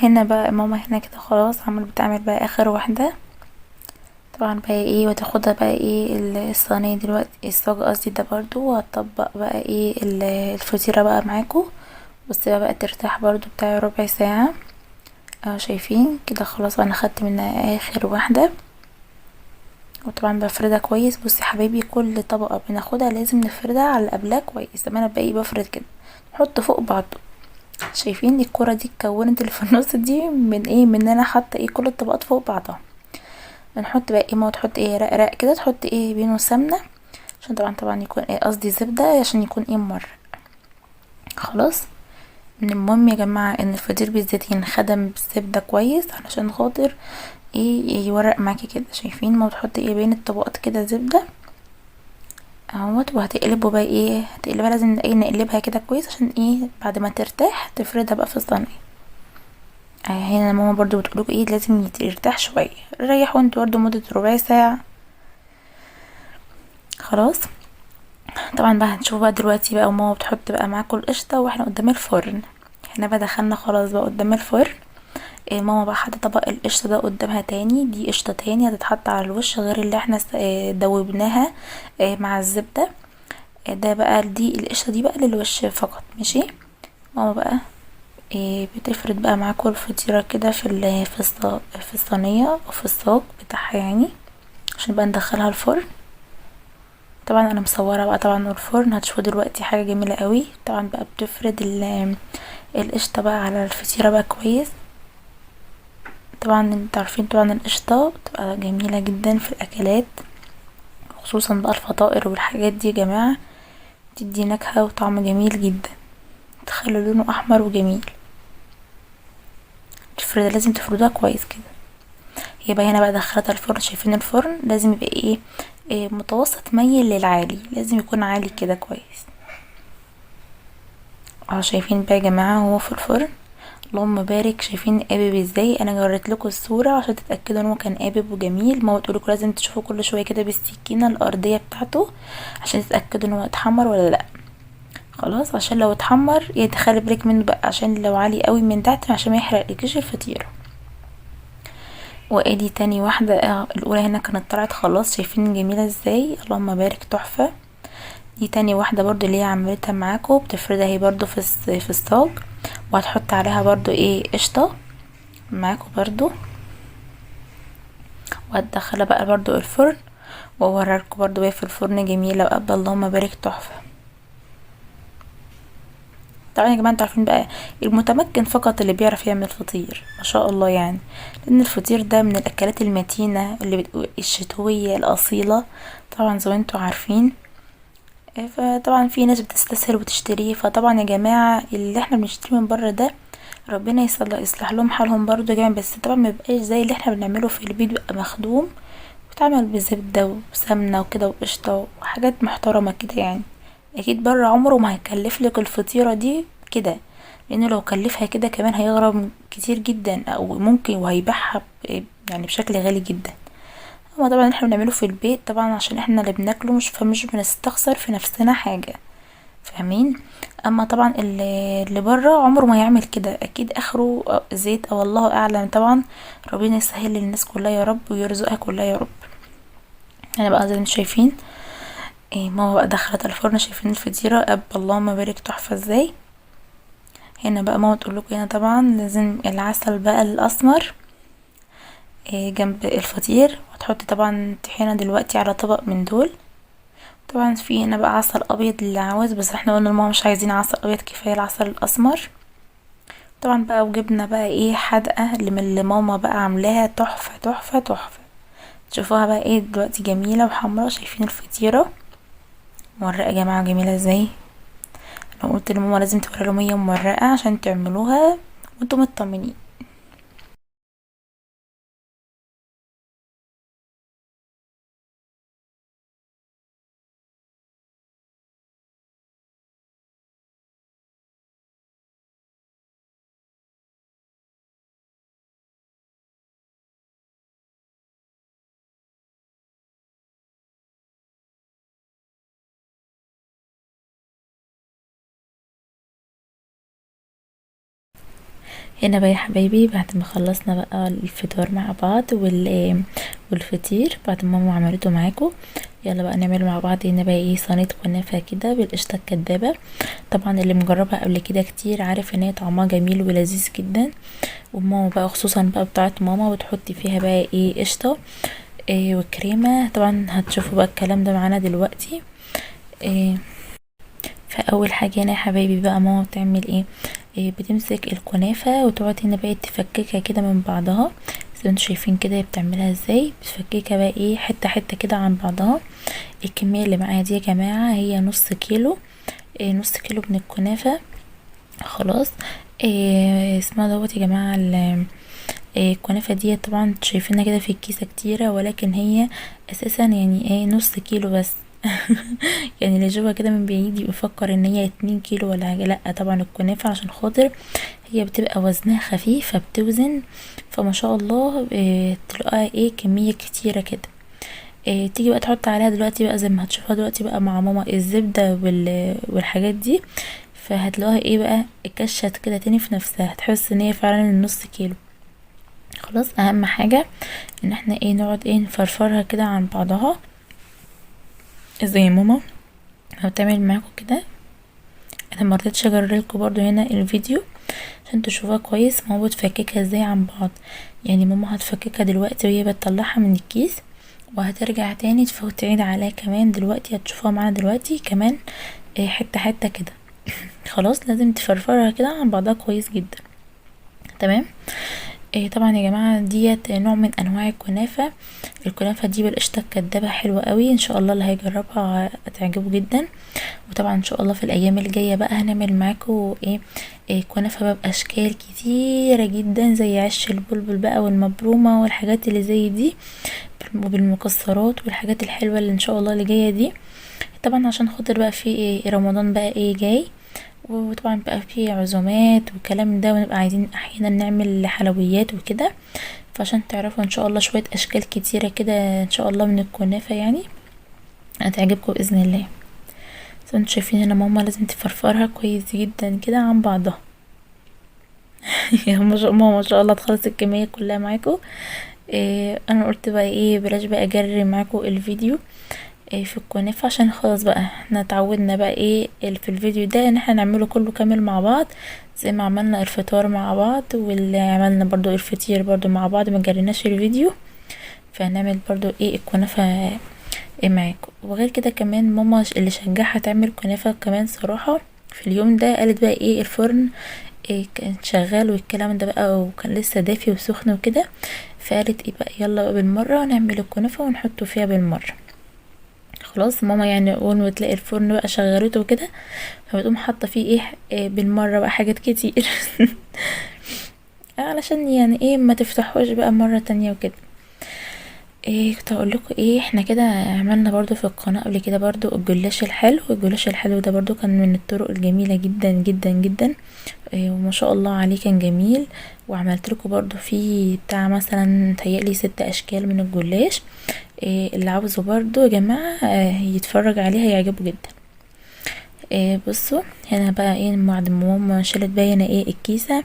هنا بقى ماما هنا كده خلاص بتعمل بقى اخر واحدة. طبعا بقى ايه، وتاخدها بقى ايه الصينية دلوقتي، الصاج قصدي ده برضو، وهتطبق بقى ايه الفطيرة بقى معاكم، وتسيبها بقى ترتاح برضو بتاع ربع ساعة. شايفين كده خلاص انا خدت منها اخر واحدة، وطبعا بفردها كويس. بصي يا حبايبي كل طبقة بناخدها لازم نفردها على اللي قبلها كويس. طب انا بقى ايه بفرد كده، نحط فوق بعض. شايفين الكرة دي اتكونت اللي في النص دي من ايه، من ان انا حاطه ايه كل الطبقات فوق بعضها. نحط بقى ايه، ما تحط ايه رقرق كده، تحط ايه بينه سمنه عشان طبعا يكون ايه قصدي زبدة، عشان يكون ايه مر. خلاص. المهم يا جماعة ان الفطير بالذات ينخدم بالزبده كويس علشان خاطر ايه يورق معاكي كده. شايفين ما بتحط ايه بين الطبقات كده زبدة اهوت، وهتقلبه بقى ايه، هتقلبها لازم ايه نقلبها كده كويس عشان ايه بعد ما ترتاح تفردها بقى في الصينية. هنا ماما برضو بتقولك ايه لازم يرتاح شوية، ريحوا انتوا برضو مده ربع ساعة. خلاص. طبعا بقى هنشوف بقى دلوقتي بقى ماما بتحط بقى معاكم القشطه واحنا قدام الفرن. هنا بقى دخلنا خلاص بقى قدام الفرن. ماما بقى حاطه طبق القشطه ده قدامها تاني، دي قشطه تاني هتتحط على الوش غير اللي احنا دوبناها مع الزبدة. ده بقى دي القشطه دي بقى للوش فقط، ماشي. ماما بقى بتفرد بقى معاكم الفطيره كده في الصينية او في الصاج بتاعها يعني، عشان بقى ندخلها الفرن. طبعا انا مصوره بقى طبعا الفرن، هتشوفوا دلوقتي حاجة جميلة قوي. طبعا بقى بتفرد القشطه بقى على الفطيره بقى كويس. طبعا انتوا عارفين طبعا القشطه بتبقى جميلة جدا في الاكلات، خصوصا بقى الفطائر والحاجات دي يا جماعة، بتدي نكهة وطعم جميل جدا، تخلي لونه احمر وجميل. تفرد، لازم تفردوها كويس كده. هي بقى هنا بقى دخلتها الفرن. شايفين الفرن لازم يبقى ايه، متوسط ميل للعالي، لازم يكون عالي كده كويس. شايفين بقى يا جماعة هو في الفرن، اللهم بارك. شايفين قابب ازاي؟ انا جريت لكم الصورة عشان تتاكدوا ان هو كان قابب وجميل. ما بتقولوا لازم تشوفوا كل شوية كده بالسكينة الارضية بتاعته عشان تتاكدوا ان هو اتحمر ولا لا. خلاص، عشان لو اتحمر خلي بالك منه بقى، عشان لو عالي قوي من تحت عشان ما يحرقلكيش الفطيره. وادي تاني واحدة، الاولى هنا كانت طلعت خلاص، شايفين جميلة ازاي، اللهم بارك تحفة. دي تاني واحدة برضو اللي هي عملتها معاكم، بتفردها هي برضو في الصاج، وهتحط عليها برضو ايه قشطه معاكم برضو، وهتدخلها بقى برضو الفرن، واوريلكم برضو وهي في الفرن جميلة وقبل، اللهم بارك تحفة. طبعا يا جماعة انتوا عارفين بقى المتمكن فقط اللي بيعرف يعمل فطير ما شاء الله يعني، لان الفطير ده من الاكلات المتينة اللي الشتوية الاصيلة طبعا زي ما انتوا عارفين. فطبعا في ناس بتستسهل وتشتريه، فطبعا يا جماعة اللي احنا بنشتريه من بره ده ربنا يصلح لهم حالهم برضو يا جماعة، بس طبعا ما بيبقاش زي اللي احنا بنعمله في البيت، بيبقى مخدوم وتعمل بزبده وسمنه وكده وقشطه وحاجات محترمه كده يعني. اكيد بره عمره ما هيكلف لك الفطيره دي كده، لانه لو كلفها كده كمان هيغرم كتير جدا، او ممكن وهيبيعها بشكل غالي جدا. اما طبعا احنا بنعمله في البيت طبعا عشان احنا اللي بناكله، فمش بنستخسر في نفسنا حاجة، فاهمين؟ اما طبعا اللي بره عمره ما يعمل كده، اكيد اخره زيت او الله اعلم. طبعا ربنا يسهل للناس كلها يا رب ويرزقها كلها يا رب. انا بقى زي ما انتم شايفين ماما بقى دخلت الفرن، شايفين الفطيره اللهم بارك تحفة ازاي. هنا بقى ماما تقول لكم هنا طبعا لازم العسل بقى الاسمر جنب الفطير، وتحطي طبعا طحينه دلوقتي على طبق من دول. طبعا في هنا بقى عسل ابيض اللي عاوز، بس احنا قلنا لماما مش عايزين عسل ابيض، كفاية العسل الاسمر. طبعا بقى وجبنا بقى حدقه اللي من اللي ماما بقى عاملاها تحفة تحفة تحفة، تشوفوها بقى دلوقتي جميلة وحمرا. شايفين الفطيره مورقه يا جماعة جميلة ازاي. انا قلت لماما لازم توري لهم هي مورقه عشان تعملوها وانتم مطمنين. هنا بقى يا حبايبي بعد ما خلصنا بقى الفطار مع بعض والفطير بعد ما ماما عملته معاكم، يلا بقى نعمل مع بعض هنا بقى ايه صينية كنافه كده بالقشطه الكدابه. طبعا اللي مجربها قبل كده كتير عارف ان هي طعمها جميل ولذيذ جدا، وماما بقى خصوصا بقى بتاعه ماما بتحط فيها بقى ايه قشطه إيه وكريمه. طبعا هتشوفوا بقى الكلام ده معانا دلوقتي. إيه فاول حاجة هنا يا حبايبي بقى ماما بتعمل ايه، إيه بتمسك الكنافه وتقعد هنا بقى تفككها كده من بعضها زي ما انتوا شايفين كده هي بتعملها ازاي. بتفككها بقى ايه حتة حتة كده عن بعضها. الكمية اللي معايا دي يا جماعة هي نص كيلو، إيه نص كيلو من الكنافه. خلاص إيه اسمها دوت يا جماعة الكنافه دي طبعا انتوا شايفينها كده في الكيسة كتيرة، ولكن هي اساسا يعني ايه نص كيلو بس. يعني اللي جوا كده من بعيد يفكر ان هي 2 كيلو ولا حاجة، لا طبعا الكنافه عشان خاطر هي بتبقى وزنها خفيف فبتوزن، فما شاء الله إيه تلاقيها ايه كمية كتيرة كده. إيه تيجي بقى تحط عليها دلوقتي بقى زي ما هتشوفها دلوقتي بقى مع ماما الزبدة والحاجات دي، فهتلاقوها ايه بقى كشت كده تاني في نفسها، هتحس ان هي فعلا النص كيلو. خلاص اهم حاجة ان احنا ايه نقعد ايه نفرفرها كده عن بعضها زي ماما هتعمل معاكم كده. انا مرضتش اجرلكوا برضو هنا الفيديو عشان تشوفوها كويس ماما بتفككها ازاي عن بعض. يعني ماما هتفككها دلوقتي وهي بتطلعها من الكيس، وهترجع تاني تعيد عليها كمان دلوقتي، هتشوفوها معانا دلوقتي كمان حتة حتة كده. خلاص لازم تفرفرها كده عن بعضها كويس جدا. تمام. إيه طبعا يا جماعة ديت نوع من انواع الكنافه. الكنافه دي بالقشطه الكدابه حلوة قوي، ان شاء الله اللي هيجربها هتعجبه جدا. وطبعا ان شاء الله في الايام الجاية بقى هنعمل معاكم ايه كنافه بقى باشكال كتيرة جدا زي عش البلبل بقى والمبرومه والحاجات اللي زي دي، وبالمكسرات والحاجات الحلوة اللي ان شاء الله اللي جاية دي. طبعا عشان خاطر بقى في ايه رمضان بقى ايه جاي، وطبعا بقى في عزومات والكلام ده، ونبقى عايزين احيانا نعمل حلويات وكده، فعشان تعرفوا ان شاء الله شوية اشكال كتيرة كده ان شاء الله من الكنافه يعني هتعجبكم باذن الله. زي ما انتوا شايفين هنا ماما لازم تفرفرها كويس جدا كده عن بعضها. يا ماما ما شاء الله تخلص الكمية كلها معاكم. إيه انا قلت بقى ايه بلاش بقى اجري معاكم الفيديو إيه في الكنافه، عشان خلاص بقى احنا اتعودنا بقى ايه في الفيديو ده ان احنا نعمله كله كامل مع بعض زي ما عملنا الفطار مع بعض واللي عملنا برضو الفطير برضو مع بعض، ما جريناش الفيديو، فهنعمل برضو ايه الكنافه ايه معاكم. وغير كده كمان ماما اللي شجعها تعمل كنافه كمان صراحة في اليوم ده، قالت بقى ايه الفرن إيه كان شغال والكلام ده بقى، وكان لسه دافي وسخن وكده، فقالت ايه بقى يلا بقى بالمرة نعمل الكنافه ونحطه فيها بالمرة. خلاص ماما يعني اول ما تلاقي الفرن بقى شغلته وكده فبتقوم حاطه فيه ايه بالمرة بقى حاجات كتير علشان يعني ايه ما تفتحوش بقى مرة تانية وكده. ايه كنت هقول لكم ايه، احنا كده عملنا برضو في القناة قبل كده برضو الجلاش الحلو. الجلاش الحلو ده برضو كان من الطرق الجميلة جدا جدا جدا، إيه وما شاء الله عليه كان جميل. وعملت لكم برضو فيه بتاع مثلا متهيألي 6 اشكال من الجلاش، إيه اللي عاوزه برضو يا جماعة يتفرج عليها يعجبه جدا. إيه بصوا هنا بقى ايه بعد ما ماما شالت بقى هنا ايه الكيسة،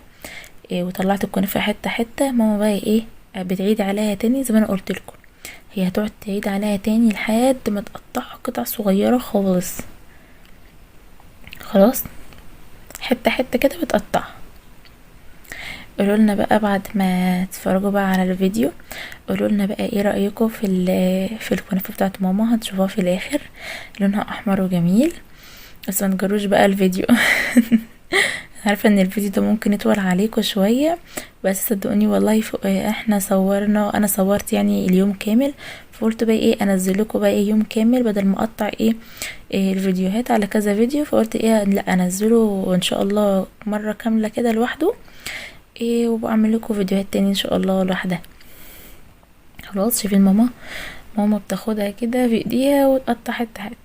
إيه وطلعت الكنافه حتة حتة، ماما بقى ايه بتعيد عليها تاني زي ما انا قلت لكم، هي هتقعد تعيد عليها تاني لحد ما تقطعها قطع صغيرة خالص. خلاص حتة حتة كده بتقطعها. قولوا لنا بقى بعد ما تتفرجوا بقى على الفيديو، قولوا لنا بقى ايه رايكم في الكنافه بتاعت ماما، هتشوفوها في الاخر لونها احمر وجميل، بس ما تجروش بقى الفيديو. عارفه ان الفيديو ده ممكن يطول عليكم شوية، بس صدقوني والله احنا صورنا، انا صورت يعني اليوم كامل، فقلت بقى ايه انزل لكم بقى ايه يوم كامل بدل ما اقطع ايه الفيديوهات على كذا فيديو، فقلت ايه لا انزله ان شاء الله مرة كاملة كده لوحده، ايه وبعمل لكم فيديوهات تاني ان شاء الله لوحدها. خلاص شايفين ماما بتاخدها كده في ايديها وتقطع حتة حتة.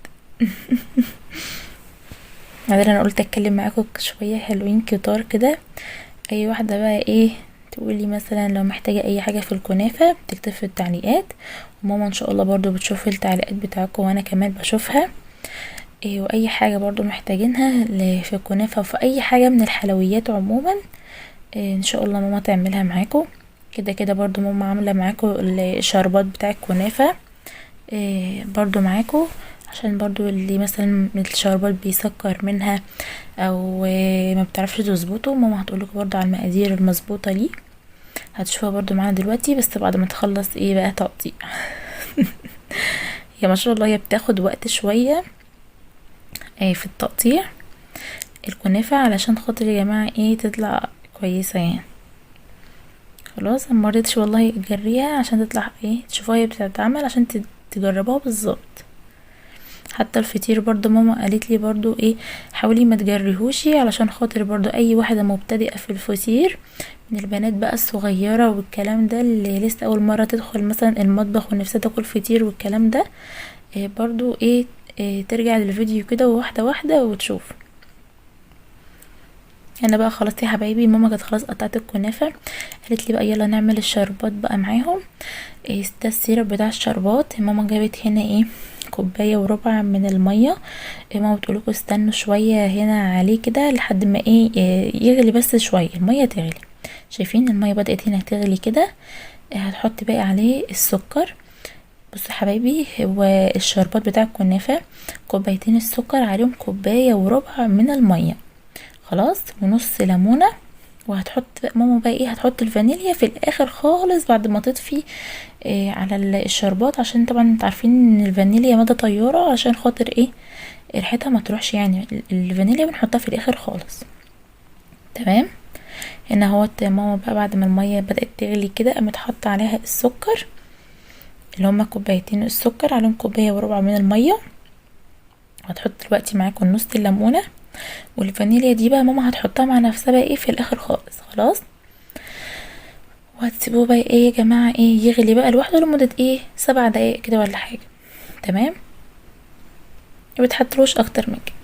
بعدين انا قلت اتكلم معاكم شوية حلوين كتار كده، اي واحدة بقى ايه تقولي مثلا لو محتاجه اي حاجة في الكنافه بتكتب في التعليقات، وماما ان شاء الله برضو بتشوف التعليقات بتاعكم وانا كمان بشوفها. إيه واي حاجة برضو محتاجينها في الكنافه وفي اي حاجة من الحلويات عموما، ان شاء الله ماما تعملها معاكم. كده كده برضو ماما عاملة معاكم الشربات بتاع الكنافة برضو معاكم، عشان برضو اللي مثلا الشربات بيسكر منها او ما بتعرفش تظبطه، ماما هتقولكم برضو على المقادير المظبوطة ليه، هتشوفوها برضو معانا دلوقتي بس بعد ما تخلص ايه بقى تقطيع. يا ما شاء الله هي بتاخد وقت شوية في التقطيع الكنافة علشان خاطر يا جماعة ايه تطلع كويسة يعني. خلاص انا مرضتش والله اجريها عشان تطلع ايه، تشوفوها هي بتتعمل عشان تجربوها بالظبط. حتى الفطير برضو ماما قالت لي برضو ايه حاولي ما تجريهوشي علشان خاطر برضو اي واحدة مبتدئة في الفطير من البنات بقى الصغيرة والكلام ده، اللي لسه اول مرة تدخل مثلا المطبخ ونفسها تاكل فطير والكلام ده، برضو ايه ترجع للفيديو كده واحدة واحدة وتشوف. انا بقى خلاص يا حبايبي ماما كانت خلاص قطعت الكنافة، قالت لي بقى يلا نعمل الشربات بقى معاهم. ده ال syrup بتاع الشربات. ماما جابت هنا ايه كوباية وربع من المية، ماما بتقولكوا استنوا شوية هنا عليه كده لحد ما ايه يغلي بس شوية، المية تغلي. شايفين المية بدأت هنا تغلي كده، هتحط بقى عليه السكر. بصوا يا حبايبي هو الشربات بتاع الكنافة كوبايتين السكر عليهم كوباية وربع من المية، خلاص، ونص ليمونة. وهتحط بقى ماما بقى ايه، هتحط الفانيليا في الاخر خالص بعد ما تطفي على الشربات، عشان طبعا انتوا عارفين ان الفانيليا مادة طيارة، عشان خاطر ايه ريحتها ما تروحش يعني، الفانيليا بنحطها في الاخر خالص. تمام. هنا اهوت ماما بقى بعد ما المية بدأت تغلي كده قامت حاطة عليها السكر اللي هما كوبايتين السكر عليهم كوباية وربع من المية. وهتحط دلوقتي معاكم نص الليمونة والفانيليا دي بقى ماما هتحطها مع نفسها بقى ايه في الاخر خالص. خلاص، وهتسيبوه بقى ايه يا جماعة ايه يغلي بقى لوحده لمدة ايه 7 دقايق كده ولا حاجة. تمام، ما بتحطلوش اكتر من كده.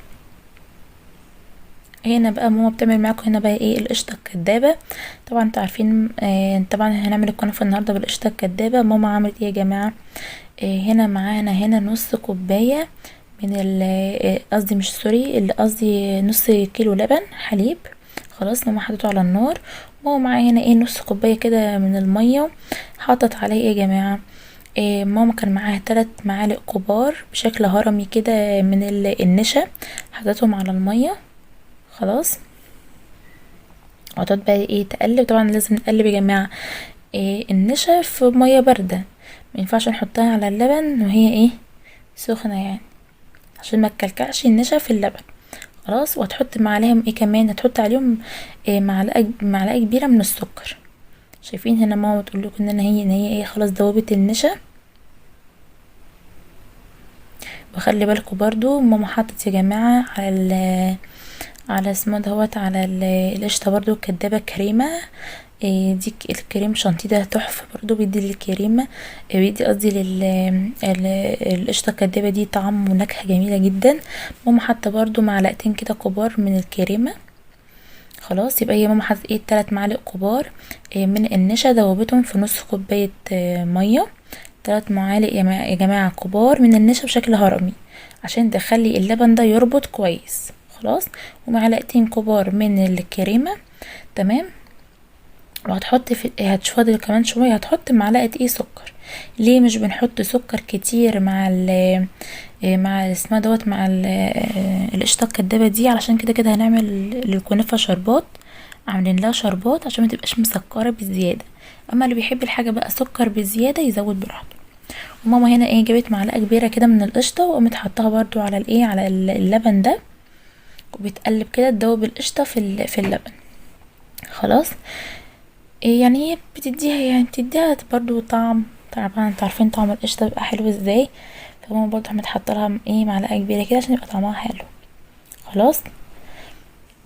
هنا بقى ماما بتعمل معاكم هنا بقى ايه القشطة الكدابة. طبعا انتوا عارفين، طبعا هنعمل الكنافة النهاردة بالقشطة الكدابة. ماما عملت ايه يا جماعة، هنا معانا هنا نص كوباية من ال، قصدي مش سوري، اللي قصدي نص كيلو لبن حليب. خلاص ماما حطيته على النار. ماما معايا هنا ايه نص كوباية كده من المية، حطت عليه ايه يا جماعة، ماما كان معاها 3 معالق كبار بشكل هرمي كده من النشا، حطيتهم على المية. خلاص، وهتقعد بقى ايه تقلب. طبعا لازم نقلب يا جماعة النشا في مية باردة، ما ينفعش نحطها على اللبن وهي ايه سخنة يعني، عشان ما تكلكعش النشا في اللبن. خلاص، وهتحط معلقة ايه كمان، هتحط عليهم إيه معلقة كبيرة من السكر. شايفين هنا ماما بتقول لكم ان انا هي ان هي ايه خلاص دوبت النشا. وخلي بالكم برضو ماما حطت يا جماعة على على اسمه دهوت على القشطة برضو الكدابة كريمة، دي الكريم شانتيه ده تحفة برضو، بيدي للكريمة، بيدي قصدي القشطة الكدابة دي طعم ونكهة جميلة جدا. ماما حاطة برضو معلقتين كده كبار من الكريمة. خلاص، يبقى هي ماما حاطة ايه 3 معالق كبار، من النشا دوبتهم في نص كوباية، مية. 3 معالق يا جماعة كبار من النشا بشكل هرمي عشان تخلي اللبن ده يربط كويس. خلاص، ومعلقتين كبار من الكريمة. تمام، وهتحط في هتشوفها دل كمان شوية، هتحط معلقة ايه سكر. ليه مش بنحط سكر كتير مع ال مع اسمها دوت مع القشطة الكدابة دي؟ علشان كده كده هنعمل للكنافة شربات، عاملين لها شربات عشان ما تبقاش مسكرة بزيادة. اما اللي بيحب الحاجة بقى سكر بزيادة يزود براحته. وماما هنا ايه جابت معلقة كبيرة كده من القشطة وقامت حطاها برضو على الايه على اللبن ده، وبتقلب كده تدوب القشطة في اللبن. خلاص، إيه يعني هي بتديها يعني بتديها برضو طعم، طبعا انتوا عارفين طعم القشطة بيبقى حلو ازاي، فماما برضو قامت حاطه لها ايه معلقة كبيرة كده عشان يبقى طعمها حلو. خلاص،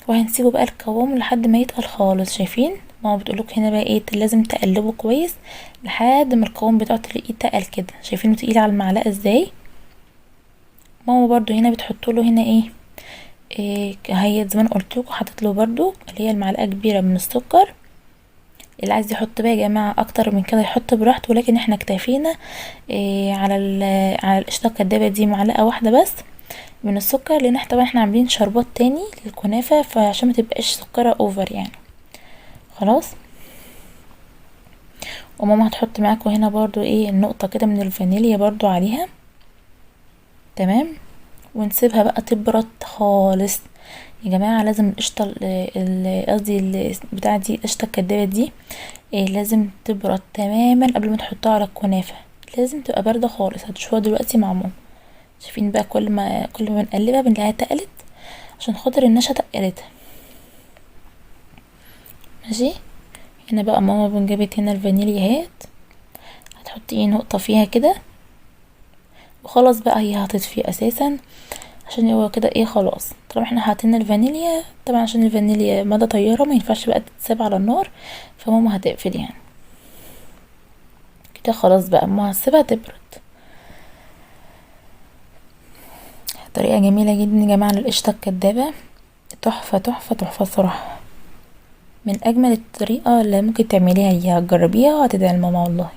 وهنسيبه بقى القوام لحد ما يتقل خالص. شايفين ماما بتقولك هنا بقى ايه لازم تقلبه كويس لحد ما القوام بتاعه تلاقيه تقل كده. شايفينه تقيل على المعلقة ازاي؟ ماما برضو هنا بتحط له هنا ايه، إيه هي زي ما انا قلت لكم حطيت له برضو اللي هي المعلقة كبيرة من السكر. اللي عايز يحط بقى يا جماعة اكتر من كده يحط براحته، ولكن احنا اكتفينا إيه على القشطه الكدابه دي معلقه واحدة بس من السكر، لان احنا طبعا عاملين شربات تاني للكنافه، فعشان ما تبقاش سكرها over يعني. خلاص. وماما هتحط معاكم هنا برضو ايه النقطة كده من الفانيليا برضو عليها. تمام. ونسيبها بقى تبرد خالص يا جماعة. لازم القشطة قصدي بتاعة دي، القشطة الكدابة دي إيه، لازم تبرد تماما قبل ما تحطها على الكنافة، لازم تبقى باردة خالص. هتشوفوها دلوقتي مع ماما. شايفين بقى كل ما بنقلبها بنلاقيها تقلت عشان خاطر النشا تقلتها. ماشي. هنا بقى ماما جابت هنا الفانيليا اهيت، هتحطي ايه نقطة فيها كده وخلاص بقى، هي هتطفي اساسا عشان هو كده ايه خلاص. طالما احنا حاطين الفانيليا، طبعا عشان الفانيليا مادة طيارة ما ينفعش بقى تتساب على النار، فماما هتقفل يعني كده خلاص بقى، ماما هتسيبها تبرد. طريقة جميلة جدا يا جماعة للقشطة الكدابة، تحفة تحفة تحفة الصراحة، من اجمل الطريقة اللي ممكن تعمليها، هي هتجربيها وهتدعي لماما والله.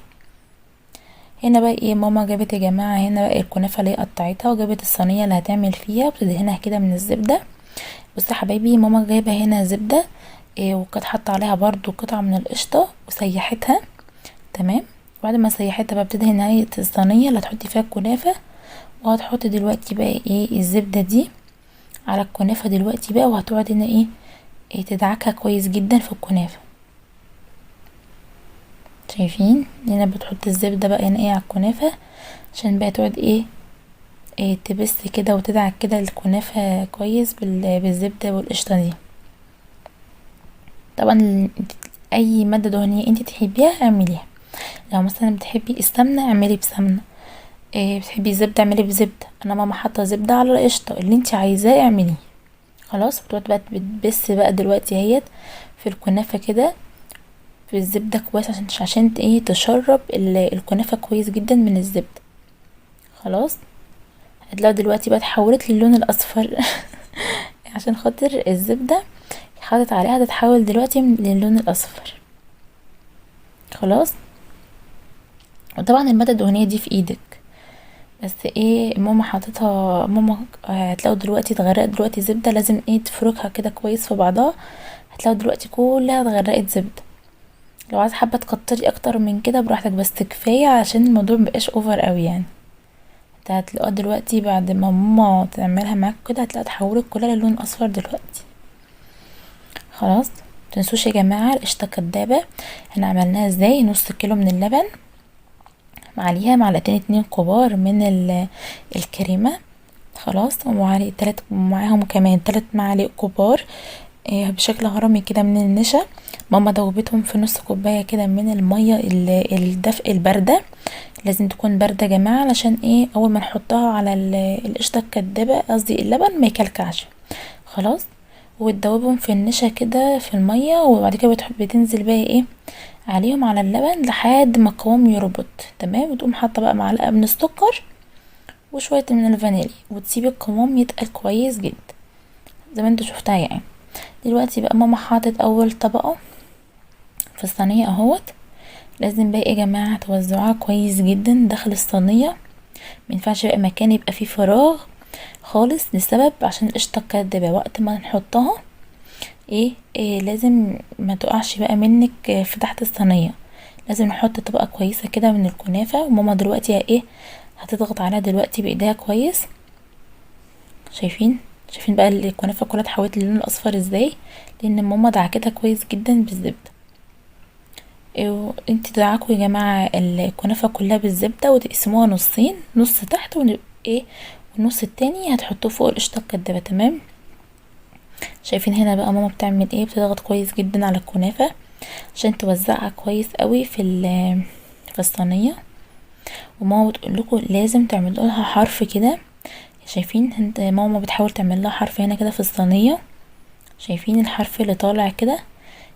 هنا بقى ايه ماما جابت يا جماعة هنا بقى الكنافة اللي هي قطعتها، وجابت الصينية اللي هتعمل فيها وبتدهنها كده من الزبدة. بصوا يا حبايبي ماما جايبة هنا زبدة إيه، وكانت حاطة عليها برضو قطعة من القشطة وسيحتها. تمام. بعد ما سيحتها بقى بتدهن هي الصينية اللي هتحطي فيها الكنافة، وهتحطي دلوقتي بقى ايه الزبدة دي على الكنافة دلوقتي بقى، وهتقعد هنا ايه تدعكها كويس جدا في الكنافة. شايفين هنا بتحط الزبدة بقى هنا ايه على الكنافة عشان بقى تقعد ايه تبس كده وتدعك كده الكنافة كويس بالزبدة والقشطة دي. طبعا اي مادة دهنية انت تحبيها اعمليها، لو مثلا بتحبي السمنة اعملي بسمنة، بتحبي الزبدة اعملي بزبدة. انا ماما حاطة زبدة على القشطة، اللي انت عايزاه اعمليه. خلاص. بتقعد بقى بتبس بقى دلوقتي اهيت في الكنافة كده في الزبدة كويس عشان ايه تشرب الكنافة كويس جدا من الزبدة. خلاص. هتلاقوا دلوقتي بقى اتحولت للون الاصفر عشان خاطر الزبدة حاطط عليها، هتتحول دلوقتي للون الاصفر. خلاص. وطبعا المادة الدهنية دي في ايدك، بس ايه ماما حاططها، ماما هتلاقوا دلوقتي اتغرقت دلوقتي زبدة، لازم ايه تفركها كده كويس في بعضها. هتلاقوا دلوقتي كلها اتغرقت زبدة. لو عايزه حابه تكتري اكتر من كده براحتك، بس كفايه عشان الموضوع مبقاش over قوي يعني. انت هتلاقوها دلوقتي بعد ما ماما تعملها معاك كده هتلاقيها اتحولت كلها للون اصفر دلوقتي. خلاص. متنسوش يا جماعه القشطه الكدابه احنا عملناها ازاي. نص كيلو من اللبن عليها معلقتين 2 كبار من الكريمه. خلاص. ومعالق تلات، ومعاهم كمان 3 معالق كبار بشكل هرمي كده من النشا. ماما دوبتهم في نص كوبايه كده من الميه الدفء البارده، لازم تكون بارده يا جماعه علشان ايه اول ما نحطها على القشطه الكدابه قصدي اللبن ما يكلكعش. خلاص. وتدوبهم في النشا كده في الميه، وبعد كده بتنزل بقى ايه عليهم على اللبن لحد ما القوام يربط. تمام. وتقوم حاطه بقى معلقه من السكر وشويه من الفانيليا، وتسيبي القوام يتقل كويس جدا زي ما انتوا شفتها يعني. دلوقتي بقى ماما حاطت اول طبقه في الصينيه اهوت. لازم بقى يا جماعه توزعوها كويس جدا داخل الصينيه، ما ينفعش بقى مكان يبقى فيه فراغ خالص، لسبب عشان القشطه الكدابه وقت ما نحطها ايه لازم ما تقعش بقى منك في تحت الصينيه. لازم نحط طبقه كويسه كده من الكنافه. وماما دلوقتي ايه هتضغط عليها دلوقتي بايديها كويس. شايفين بقى الكنافه كلها اتحولت للون الاصفر ازاي، لان ماما دعكتها كويس جدا بالزبده. انتوا تدعكوا يا جماعه الكنافه كلها بالزبده وتقسموها نصين، نص تحت والنص التاني هتحطوه فوق القشطه الكدابه. تمام. شايفين هنا بقى ماما بتعمل ايه، بتضغط كويس جدا على الكنافه عشان توزعها كويس قوي في الصينيه. وماما بتقول لكم لازم تعملوا لها حرف كده. شايفين انت ماما بتحاول تعمل لها حرف هنا كده في الصينيه. شايفين الحرف اللي طالع كده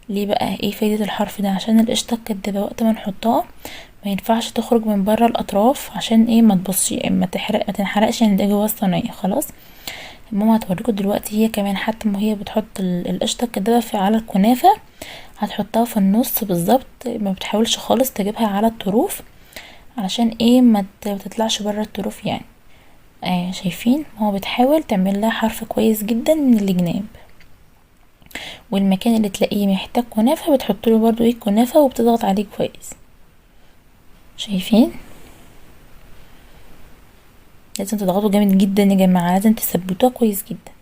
ليه بقى؟ ايه فايده الحرف ده؟ عشان القشطه الكدابه وقت ما نحطها ما ينفعش تخرج من بره الاطراف، عشان ايه ما تبصي ما تحرق ما تنحرقش يعني ده جوه الصينيه. خلاص. ماما هتوريكم دلوقتي هي كمان حتى ما هي بتحط القشطه الكدابه على الكنافه هتحطها في النص بالظبط، ما بتحاولش خالص تجيبها على الطروف علشان ايه ما تطلعش بره الطروف يعني. شايفين ماما بتحاول تعمل لها حرف كويس جدا من الجناب. والمكان اللي تلاقيه محتاج كنافة بتحط له برضو ايه كنافة، وبتضغط عليه كويس. شايفين؟ لازم تضغطوا جامد جدا يا جماعة، لازم تثبتوها كويس جدا.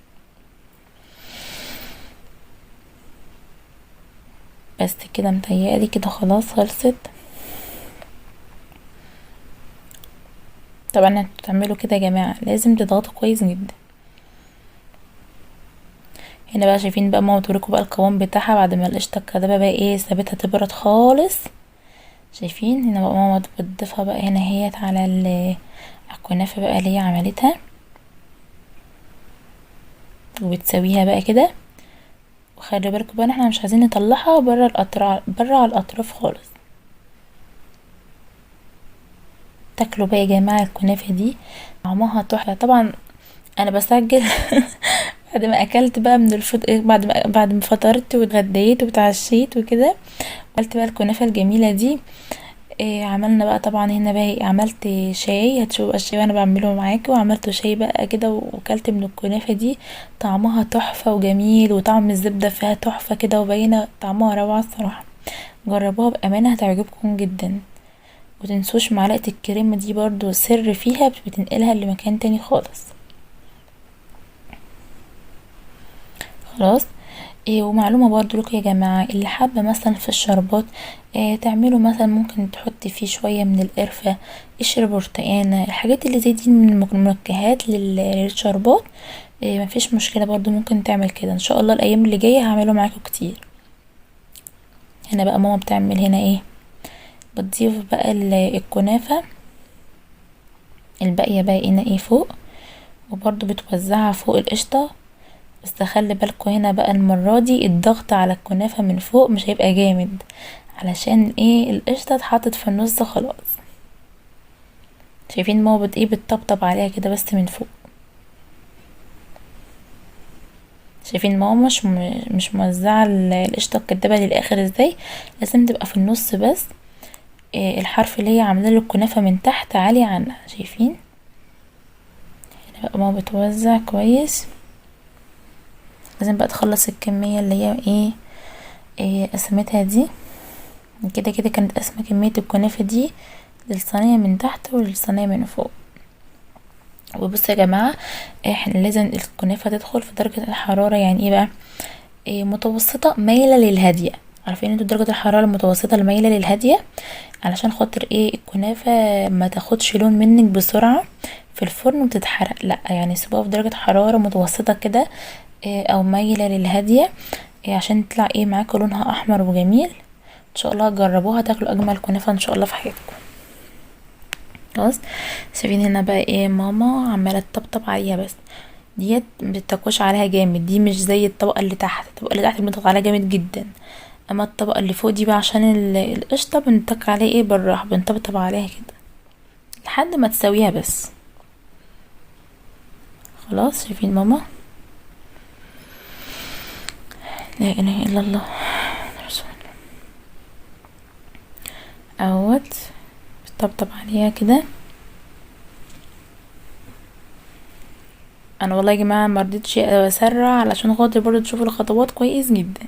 بس كده متهيألي كده خلاص خلصت. طبعا انتوا تعملوا كده يا جماعة، لازم تضغطوا كويس جدا. هنا بقى شايفين بقى ماما بتوريكم بقى القوام بتاعها بعد ما القشطة الكدابة بقى ايه سابتها تبرد خالص. شايفين هنا بقى ماما بتضيفها بقى هنا اهيت على الكنافة بقى اللي هي عملتها، وبتسويها بقى كده. وخلي بالكم بقى ان احنا مش عايزين نطلعها بره الاطراف، بره على الاطراف خالص. تاكلوا بقى يا جماعة الكنافه دي طعمها تحفة. طبعا انا بسجل بعد ما اكلت بقى من الفط-، بعد ما فطرت واتغديت واتعشيت وكده، اكلت بقى الكنافه الجميلة دي. عملنا بقى طبعا هنا بقى إيه، عملت شاي، هتشوفوا الشاي وانا بعمله معاكم. وعملت شاي بقى كده وكلت من الكنافه دي، طعمها تحفة وجميل، وطعم الزبدة فيها تحفة كده وباينه، طعمها روعه الصراحة. جربوها بامانه هتعجبكم جدا. وتنسوش معلقه الكريمة دي برضو سر فيها، بتنقلها لمكان تاني خالص. خلاص. ومعلومة برضو لكم يا جماعة، اللي حابة مثلا في الشربات، تعملوا مثلا ممكن تحطي فيه شوية من القرفة، قشر برتقانة، الحاجات اللي زي دي من المنكهات للشربات، مفيش مشكلة برضو ممكن تعمل كده. ان شاء الله الايام اللي جاية هعمله معاكم كتير. هنا بقى ماما بتعمل هنا ايه، بتضيف بقى الكنافة الباقية بقى هنا ايه فوق، وبرضو بتوزعها فوق القشطة. بس خلي بالكوا هنا بقى المرة دي الضغط على الكنافة من فوق مش هيبقى جامد، علشان ايه القشطة اتحطت في النص خلاص. شايفين ماما ايه بتطبطب عليها كده بس من فوق. شايفين ماما مش موزعة القشطة الكدابة للآخر ازاي، لازم تبقى في النص بس، الحرف اللي هي عاملة له الكنافة من تحت عالي عنها. شايفين هنا بقى ماما بتوزع كويس. لازم بقى تخلص الكمية اللي هي ايه قسمتها دي كده كده. كانت قسمة كمية الكنافة دي للصينية من تحت وللصينية من فوق. وبصوا يا جماعة، احنا لازم الكنافة تدخل في درجة الحرارة يعني ايه بقى، متوسطة مايلة للهادية. عارفين انتوا درجة الحرارة المتوسطة المايلة للهادية علشان خاطر ايه الكنافة ما تاخدش لون منك بسرعة في الفرن وتتحرق، لا يعني سيبوها في درجة حرارة متوسطة كده، او مايلة للهادية، عشان تطلع ايه معاكم لونها احمر وجميل. ان شاء الله جربوها تاكلوا اجمل كنافة ان شاء الله في حياتكم. خلاص. شايفين هنا بقى ايه ماما عمالة تطبطب عليها، بس ديت مبتاكلش عليها جامد، دي مش زي الطبقة اللي تحت. الطبقة اللي تحت بنضغط عليها جامد جدا، اما الطبقة اللي فوق دي بقى عشان القشطة بنتك عليها ايه بالراحة، بنطبطب عليها كده لحد ما تساويها بس. خلاص. شايفين ماما، لا اله الا الله رسول الله، اهوت بتطبطب عليها كده. انا والله يا جماعة ما رضيتش اسرع علشان خاطر برضه تشوفوا الخطوات كويس جدا.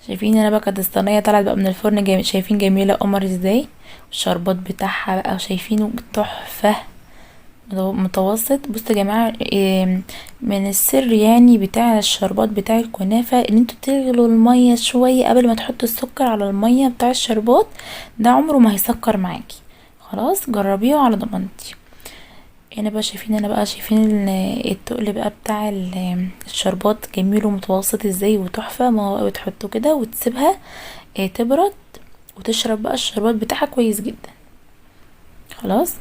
شايفين انا بقى كانت الصينية طلعت بقى من الفرن شايفين جميلة قمر ازاي، والشربات بتاعها بقى شايفينه تحفة متوسط. بصوا يا جماعة، من السر بتاع الشربات بتاع الكنافه ان انتوا تغلوا المية شوية قبل ما تحطوا السكر على المية بتاع الشربات، ده عمره ما هيسكر معاكي. خلاص جربيه على ضمانتي. هنا بقى شايفين، انا بقى شايفين التقل بقى بتاع الشربات جميل ومتوسط ازاي وتحفه. ما هو بتحطه كده وتسيبها، تبرد وتشرب بقى الشربات بتاعها كويس جدا. خلاص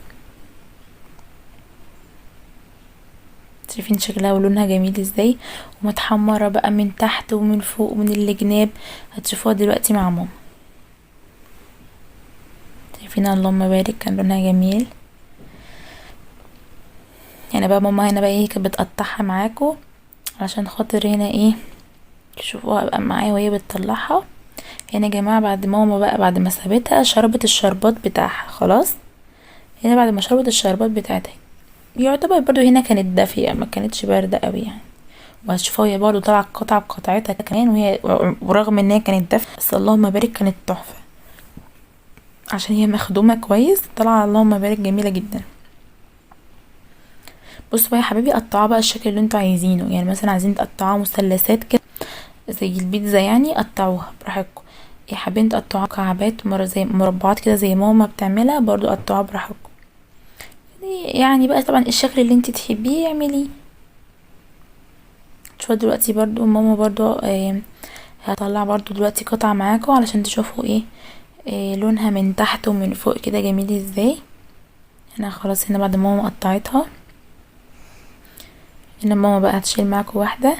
شايفين شكلها ولونها جميل ازاي، ومتحمره بقى من تحت ومن فوق ومن الجناب. هتشوفوها دلوقتي مع ماما. شايفين اللهم بارك، كان لونها جميل. هنا بقى ماما هنا بقى ايه كانت بتقطعها معاكم عشان خاطر هنا ايه تشوفوها بقى معايا وهي بتطلعها. هنا يا جماعة بعد ماما بقى بعد ما سابتها شربت الشربات بتاعها. خلاص هنا بعد ما شربت الشربات بتاعتها يعتبر برضو هنا كانت دافيه ما كانتش باردة قوي يعني. وهتشوفوها هي برضو طالعه قطعه بقطعتها كمان، وهي ورغم ان هي كانت دافئه بس اللهم بارك كانت تحفة، عشان هي مخدومة كويس طالعه اللهم بارك جميلة جدا. بصوا بقى يا حبايبي، قطعوها بقى الشكل اللي انتوا عايزينه، يعني مثلا عايزين تقطعوها مثلثات كده زي البيتزا يعني قطعوها براحتكم، يا حابين تقطعوها مكعبات زي مربعات كده زي ماما بتعملها برضو قطعوها براحتكم، يعني بقى طبعا الشكل اللي انت تحبيه اعمليه. شوفوا دلوقتي برضو ماما برضو هطلع برضو دلوقتي قطعة معاكم علشان تشوفوا ايه لونها من تحت ومن فوق كده جميل ازاي. هنا خلاص هنا بعد ماما قطعتها، هنا ماما بقى هتشيل معاكم واحدة.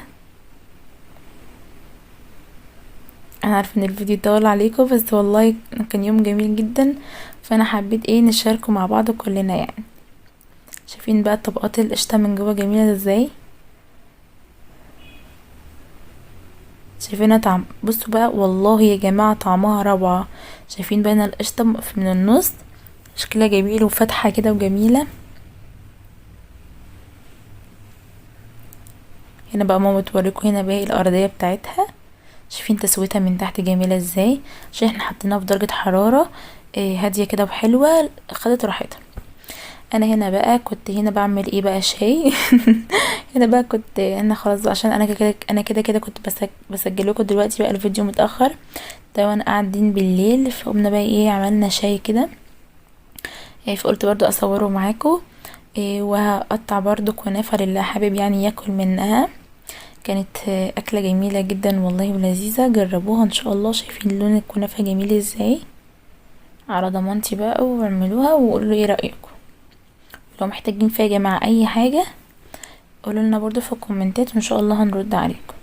انا عارفه ان الفيديو طول عليكم بس والله كان يوم جميل جدا، فانا حبيت نشاركه مع بعض كلنا يعني. شايفين بقى طبقات القشطه من جوه جميلة ازاي، شايفينها طعم. بصوا بقى والله يا جماعة طعمها روعه. شايفين بقى هنا القشطه من النص شكلها جميل وفاتحه كده وجميلة. هنا بقى ماما بتوريكم هنا باقي الارضية بتاعتها، شايفين تسويتها من تحت جميلة ازاي، عشان احنا حطيناها في درجه حرارة هادية كده وحلوه، خدت راحتها. انا هنا بقى كنت هنا بعمل ايه بقى، شاي. هنا بقى كنت انا خلاص بقى، عشان انا كده كده كنت بسجل لكم دلوقتي بقى الفيديو متاخر ده وانا قاعدين بالليل، فقمنا بقى عملنا شاي كده، فقلت برضو اصوره معاكم. وهقطع برضو كنافه للي حابب يعني ياكل منها، كانت اكله جميلة جدا والله ولذيذه، جربوها ان شاء الله. شايفين لون الكنافه جميل ازاي، على ضمانتي بقى، واعملوها وقولوا ايه رايكم. لو محتاجين فيها يا جماعة اي حاجة قولوا لنا برضو في الكومنتات وان شاء الله هنرد عليكم.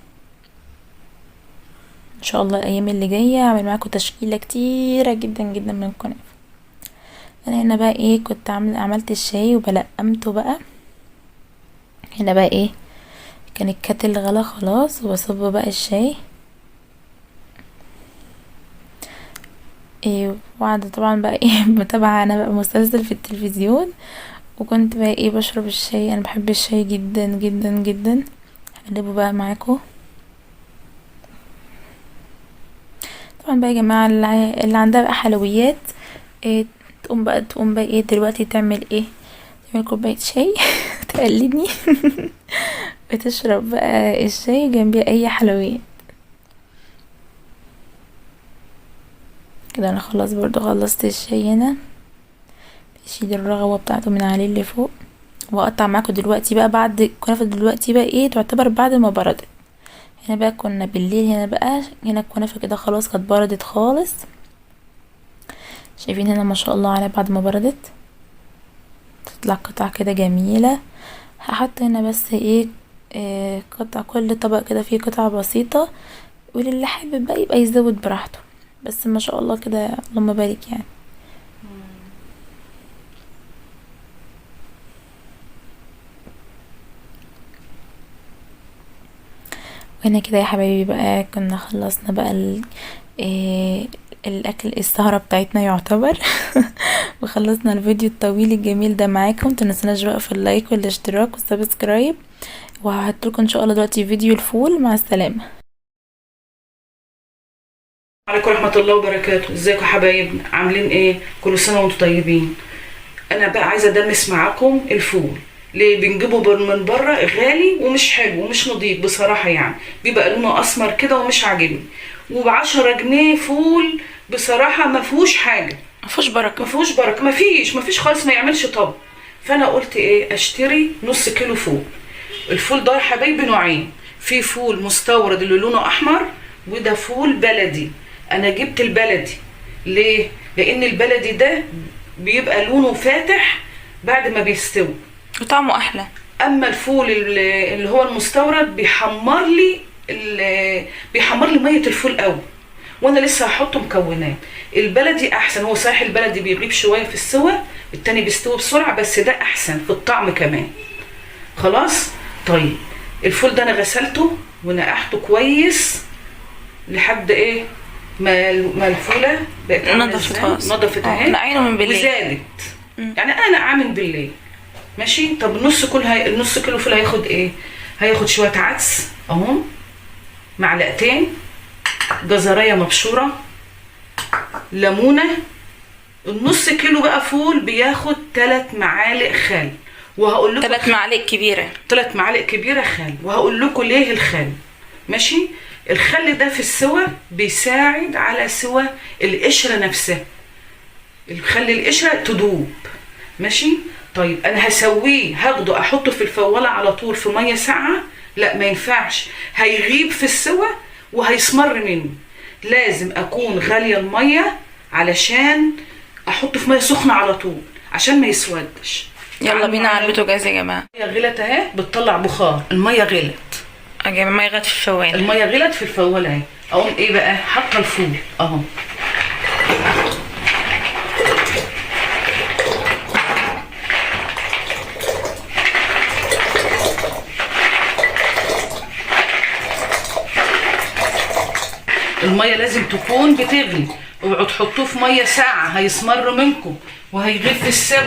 ان شاء الله الايام اللي جاية هعمل معاكم تشكيله كتيرة جدا جدا من الكنافه. انا هنا بقى كنت عملت الشاي وبلقمته بقى. هنا بقى كان الكاتل غلا خلاص، وبصب بقى الشاي. وقعدة طبعا بقى متابعه انا بقى مسلسل في التلفزيون، وكنت بقى بشرب الشاي. انا بحب الشاي جدا جدا جدا. هقلبه بقى معاكم. طبعا بقى يا جماعة اللي عندها بقى حلويات تقوم بقى دلوقتي تعمل تعمل كوباية شاي تقلدني وتشرب بقى الشاي جنبي اي حلويات كده. انا خلاص برضو خلصت الشاي هنا، بشيل الرغوه بتاعته من عليه اللي فوق، واقطع معاكم دلوقتي بقى بعد الكنافه دلوقتي بقى تعتبر بعد ما بردت. هنا بقى كنا بالليل، هنا بقى هنا الكنافه كده خلاص كانت بردت خالص. شايفين هنا ما شاء الله عليها بعد ما بردت تطلع قطع كده جميلة. هحط هنا بس قطع، كل طبق كده فيه قطعه بسيطة، وللي حابب بقى يبقى يزود براحته، بس ما شاء الله كده اللهم بارك يعني. وهنا كده يا حبايبي بقى كنا خلصنا بقى الاكل، السهرة بتاعتنا يعتبر. وخلصنا الفيديو الطويل الجميل ده معاكم. متنسوناش بقى في ال like والاشتراك وال subscribe، وهحطلكم ان شاء الله دلوقتي فيديو الفول. مع السلامة. عليكم ورحمة الله وبركاته. ازيكم حبايبنا، عاملين ايه؟ كل سنة وانتم طيبين. انا بقى عايزه ادمس معاكم الفول. ليه بنجيبه من بره غالي ومش حلو ومش نضيف بصراحة، يعني بيبقى لونه اسمر كده ومش عاجبني، وب10 جنيه فول بصراحة ما فيهوش حاجة، ما فيهوش بركة، ما فيهوش بركة، ما فيش خالص، ما يعملش طب. فانا قلت اشتري نص كيلو فول. الفول ده يا حبايبي نوعين، في فول مستورد اللي لونه احمر، وده فول بلدي. انا جبت البلدي ليه؟ لان البلدي ده بيبقى لونه فاتح بعد ما بيستوي وطعمه احلى. اما الفول اللي هو المستورد بيحمر لي مية الفول قوي، وانا لسه هحط مكونات. البلدي احسن، هو صحيح البلدي بيغيب شوية في السوى، التاني بيستوي بسرعة، بس ده احسن في الطعم كمان. خلاص طيب الفول ده انا غسلته ونقعته كويس لحد ما الفوله بقت نضفت خالص، نضفت اهي، نقعينه من بالليل وزادت. يعني انا نقعه من بالليل ماشي. طب نص كيلو فول هياخد ايه؟ هياخد شوية عدس اهو، معلقتين، جزريه مبشوره، ليمونه. النص كيلو بقى فول بياخد 3 معالق خل، وهقول لكم 3 معالق كبيرة. 3 معالق كبيرة خل، وهقول لكم ليه الخل. ماشي. الخل ده في السوى بيساعد على سوى القشرة نفسها، بيخلي القشرة تدوب. ماشي. طيب انا هسويه، هاخده احطه في الفواله على طول في مية ساقعه؟ لا ما ينفعش، هيغيب في السوى وهيسمر مني. لازم اكون غالية المية علشان احطه في مية سخنة على طول عشان ما يسودش. يلا بينا على البوتاجاز يا جماعة. المية غلت اهي، بتطلع بخار، المية غلت يا جماعة، المية غلت في الفواله. المية غلت في الفواله اهي. اقوم ايه بقى؟ حاطه الفول اهو. المية لازم تكون بتغلي، اوعوا تحطوه في مية ساقعه هيسمر منكم وهيغيب في السر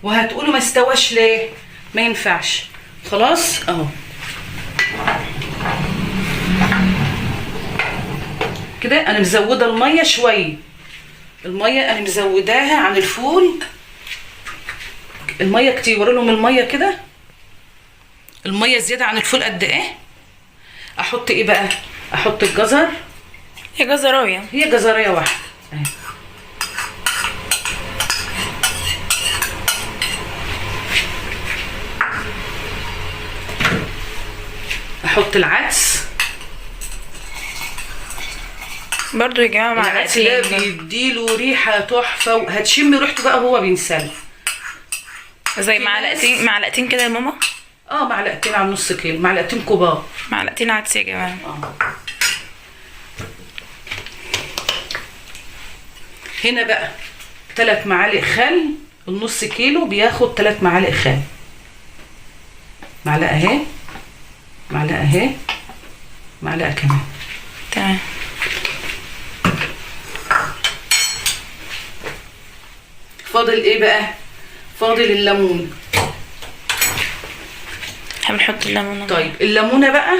وهتقولوا ما استواش ليه. ما ينفعش. خلاص اهو كده. انا مزوده المية شوية، المية انا مزوداها عن الفول، المية كتير. وري لهم المية كده، المية زيادة عن الفول قد ايه. احط ايه بقى؟ احط الجزر. هي جزرايه، هي جزريه واحدة اهي. احط العدس برضو يا جماعة، العدس ده معلقتين. بيديله ريحه تحفة، وهتشمي ريحته بقى وهو بينسلق. زي في معلقتين، ناس- معلقتين كده يا ماما. معلقتين على نص كيلو، معلقتين كبار. معلقتين عدس يا جماعة. هنا بقى 3 معالق خل، النص كيلو بياخد 3 معالق خل. معلقه اهي، معلقه اهي، معلقه كمان. تمام. فاضل ايه بقى؟ فاضل الليمون. هنحط الليمون. طيب الليمونه بقى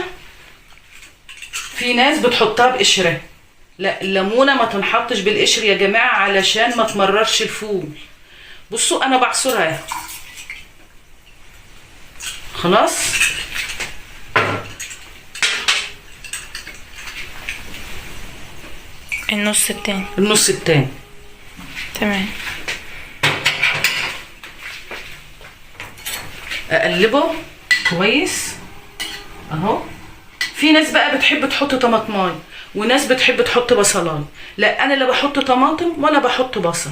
في ناس بتحطها بقشرها. لا، الليمونه ما تنحطش بالقشر يا جماعة علشان ما تمررش الفول. بصوا انا بعصرها اهي. خلاص. النص التاني. النص التاني. تمام. اقلبه كويس اهو. في ناس بقى بتحب تحط طماطماي وناس بتحب تحط بصلاي. لا، انا لا بحط طماطم ولا بحط بصل،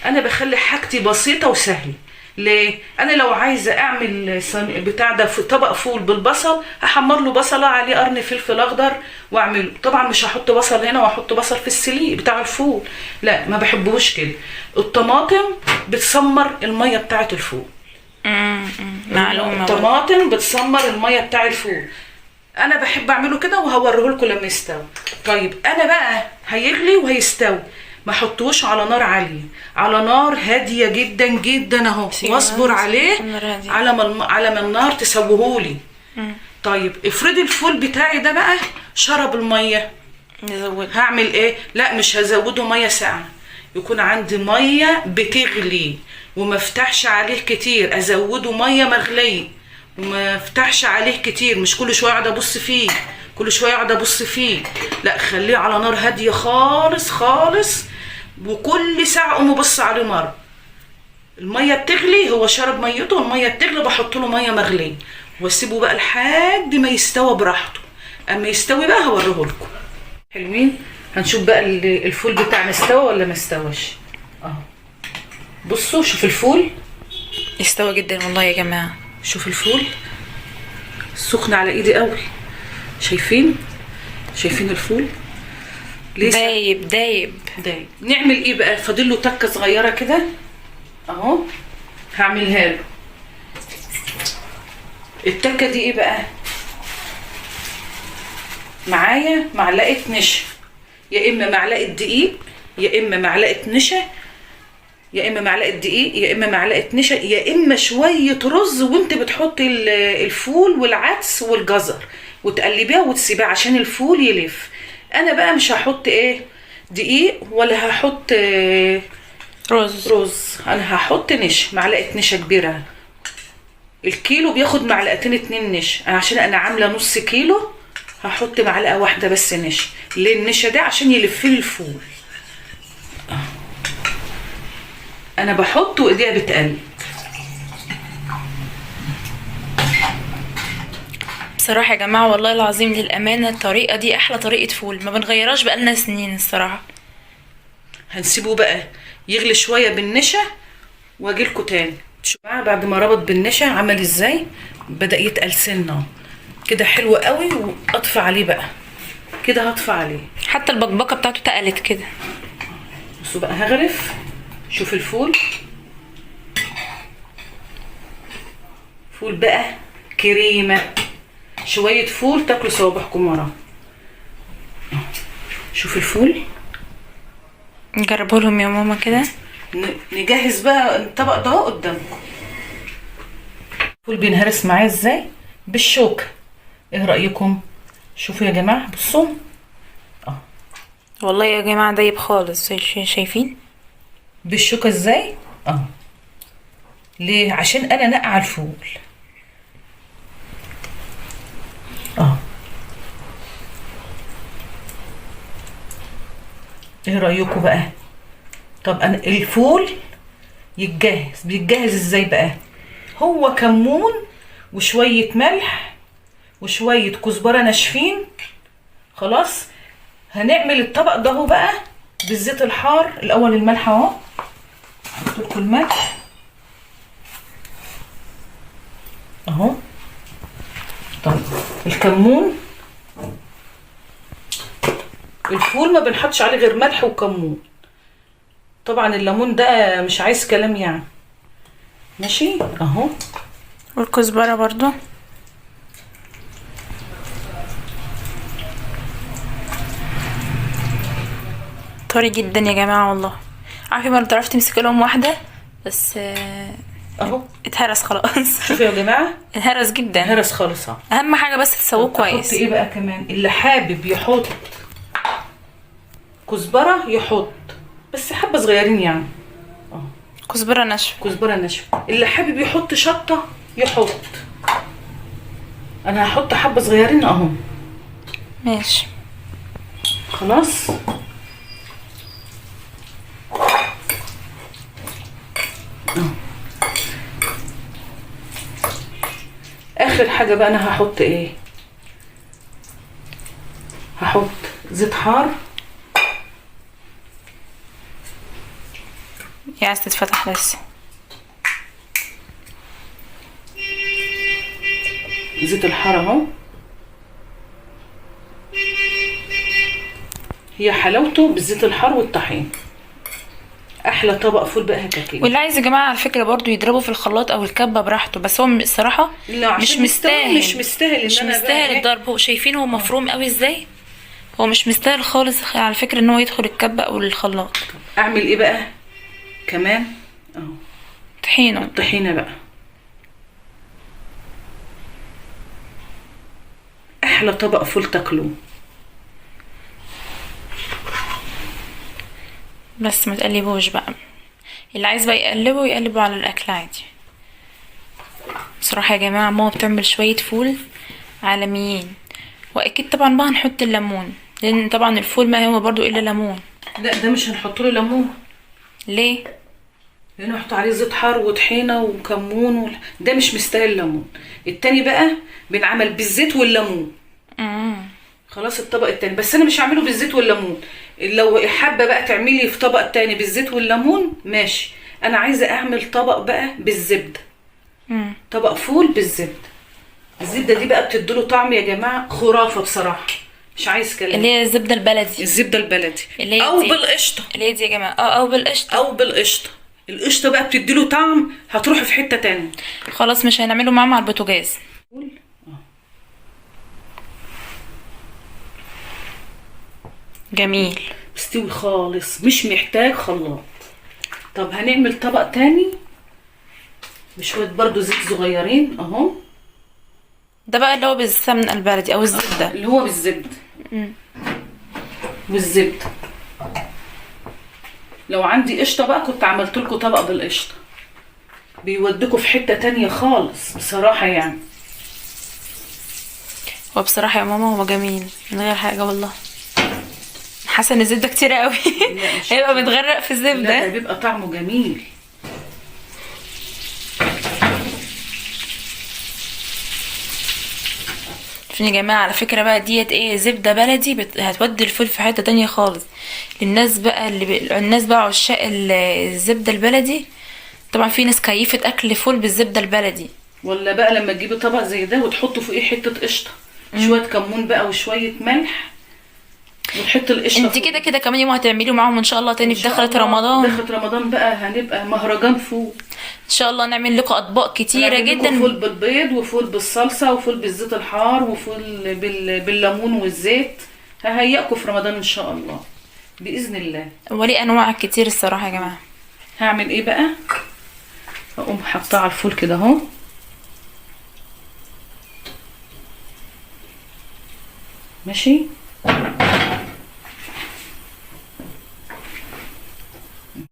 انا بخلي حاجتي بسيطة وسهلة. ليه؟ انا لو عايزه اعمل بتاع ده طبق فول بالبصل، هحمر له بصله عليه قرن فلفل اخضر واعمله. طبعا مش هحط بصل هنا واحط بصل في السليق بتاع الفول، لا ما بحبهوش كده. الطماطم بتسمر المية بتاعه الفول. معلومة. الطماطم بتسمر المية بتاع الفول. انا بحب اعمله كده وهوريه لكم لما يستوي. طيب انا بقى هيغلي وهيستوي، ما احطوش على نار عالية، على نار هادية جدا جدا اهو، واصبر عليه على ما النار تسويهولي. طيب افرضي الفول بتاعي ده بقى شرب المية، نزود. هعمل ايه؟ لا مش هزوده مية ساقعه، يكون عندي مية بتغلي وما افتحش عليه كتير، ازوده مية مغليه وما افتحش عليه كتير، مش كل شوية اقعد ابص فيه، كل شوية اقعد ابص فيه، لا خليه على نار هادية خالص خالص، وكل ساعة اقوم ابص عليه مرة. المية بتغلي، هو شرب ميته، المية بتغلي بحط له مية مغليه واسيبه بقى لحد ما يستوى براحته. اما يستوي بقى هوريه لكم. حلوين. هنشوف بقى الفول بتاعنا استوى ولا ما استواش. اهو بصوا، شوف الفول استوى جدا والله يا جماعة. شوف الفول سخن على ايدي قوي. شايفين؟ شايفين الفول ليه دايب دايب دايب. نعمل ايه بقى؟ فاضل له تكه صغيرة كده اهو، هعملها له. التكه دي ايه بقى؟ معايا معلقه نشا، يا اما معلقه دقيق يا اما معلقه نشا. يا اما معلقه دقيق، يا اما معلقه نشا، يا اما شوية رز، وانت بتحطي الفول والعدس والجزر وتقلبيها وتسيبيها عشان الفول يلف. انا بقى مش هحط ايه دقيق ولا هحط رز، انا هحط نشا، معلقه نشا كبيرة. الكيلو بياخد معلقتين 2 نشا، انا عشان انا عامله نص كيلو هحط معلقه واحدة بس نشا. ليه النشا ده؟ عشان يلف لي الفول. انا بحط وايديها بتقلب. بصراحة يا جماعة والله العظيم للامانة الطريقة دي احلى طريقه فول، ما بنغيرهاش بقالنا سنين الصراحة. هنسيبه بقى يغلي شوية بالنشا واجيلكوا تاني. شوفوا بعد ما ربط بالنشا عمل ازاي، بدأ يتقل سنة كده، حلو قوي. واطفي عليه بقى كده، هطفي عليه. حتى البقبقه بتاعته تقلت كده. بصوا بقى هغرف. شوف الفول، فول بقى كريمة، شوية فول تاكلوا صوابعكم وراه. شوف الفول، نجربه لهم يا ماما كده. نجهز بقى الطبق ده قدامكم. الفول بينهرس معايا ازاي بالشوكة، ايه رايكم؟ شوفوا يا جماعة، بصوا. والله يا جماعة دايب خالص، شايفين بالشوكة ازاي؟ ليه؟ عشان انا نقع الفول. ايه رايكم بقى؟ طب انا الفول يتجهز، بيتجهز ازاي بقى؟ هو كمون وشوية ملح وشوية كزبره ناشفين. خلاص هنعمل الطبق ده هو بقى بالزيت الحار. الاول الملح اهو، احط لكم الملح اهو. طيب الكمون، الفول ما بنحطش عليه غير ملح وكمون. طبعا الليمون ده مش عايز كلام يعني، ماشي اهو. والكزبره برضو. طري جدا يا جماعة والله. عارفه ما بتعرفي تمسكي لهم واحدة بس اهو اتهرس خلاص. شوفوا يا جماعة اتهرس جدا، اتهرس خالص اهو. اهم حاجة بس تسووه كويس. احط ايه بقى كمان؟ اللي حابب يحط كزبره يحط، بس حبه صغيرين يعني. كزبره ناشفة، كزبره ناشفة. اللي حابب يحط شطه يحط، انا هحط حبه صغيرين اهو. ماشي خلاص. اخر حاجة بقى انا هحط ايه؟ هحط زيت حار. يا عايز تتفتح لسه. زيت الحار اهو، هي حلاوته بالزيت الحار والطحين. احلى طبق فول بقى هتاكليه. واللي عايز يا جماعة على فكرة برضو يضربه في الخلاط او الكبه براحته، بس هو الصراحة مش مستاهل، مش مستاهل، مش مستاهل الضرب. هو شايفين هو مفروم قوي ازاي، هو مش مستاهل خالص على فكرة ان هو يدخل الكبه او الخلاط. اعمل ايه بقى كمان؟ اهو طحينه، الطحينه بقى احلى طبق فول تاكلوه. بس ما تقلبوش بقى، اللي عايز بقى يقلبه يقلبه على الاكل عادي. بصراحة يا جماعة ماما بتعمل شوية فول عالميين. واكيد طبعا بقى هنحط الليمون، لان طبعا الفول ما هو برضو الا ليمون. لا ده مش هنحط له ليمون. ليه؟ لانه نحط عليه زيت حار وطحينه وكمون ده مش مستاهل ليمون. التاني بقى بنعمل بالزيت والليمون. خلاص الطبق التاني، بس انا مش هعمله بالزيت والليمون. لو حابة بقى تعملي في طبق تاني بالزيت والليمون ماشي. انا عايزه اعمل طبق بقى بالزبده. طبق فول بالزبده. الزبدة دي بقى بتديله طعم يا جماعة خرافه بصراحة، مش عايز كلام. اللي هي الزبدة البلدي، الزبدة البلدي او بالقشطه، اللي هي دي يا جماعة. او بالقشطه، او بالقشطه. القشطه بقى بتديله طعم، هتروحي في حتة تانية. خلاص مش هنعمله معاه مع البوتاجاز. جميل، مستوي خالص، مش محتاج خلاط. طب هنعمل طبق تاني بشوية برضو زيت صغيرين اهو. ده بقى اللي هو بالسمنه البلدي او الزبدة. اللي هو بالزبده. بالزبده. لو عندي قشطه بقى كنت عملت لكم طبق بالقشطه، بيوديكوا في حتة تانية خالص بصراحة يعني. هو بصراحة يا ماما هو جميل من غير حاجة والله. حاسه ان الزبدة كتير قوي. هيبقى متغرق في الزبدة. لا ده بيبقى طعمه جميل. شوفوا يا جماعة على فكرة بقى ديت ايه، زبدة بلدي هتودي الفول في حتة تانية خالص. للناس بقى اللي الناس بقى عشاق الزبدة البلدي. طبعا في ناس كيفه اكل فول بالزبده البلدي. ولا بقى لما تجيبي طبق زي ده وتحطوا فوقيه حتة قشطه، شوية كمون بقى وشوية ملح، وتحط القشطه. انت كده كده كمان يوم هتعمليه معاهم ان شاء الله تاني في دخلة رمضان. دخلة رمضان بقى هنبقى مهرجان فول ان شاء الله. نعمل لكم اطباق كتيرة جدا، فول بالبيض وفول بالصلصه وفول بالزيت الحار وفول بالليمون والزيت. ههيئكم في رمضان ان شاء الله باذن الله. وليه انواع كتير الصراحة يا جماعة. هعمل ايه بقى؟ هقوم حاطاه على الفول كده اهو. ماشي.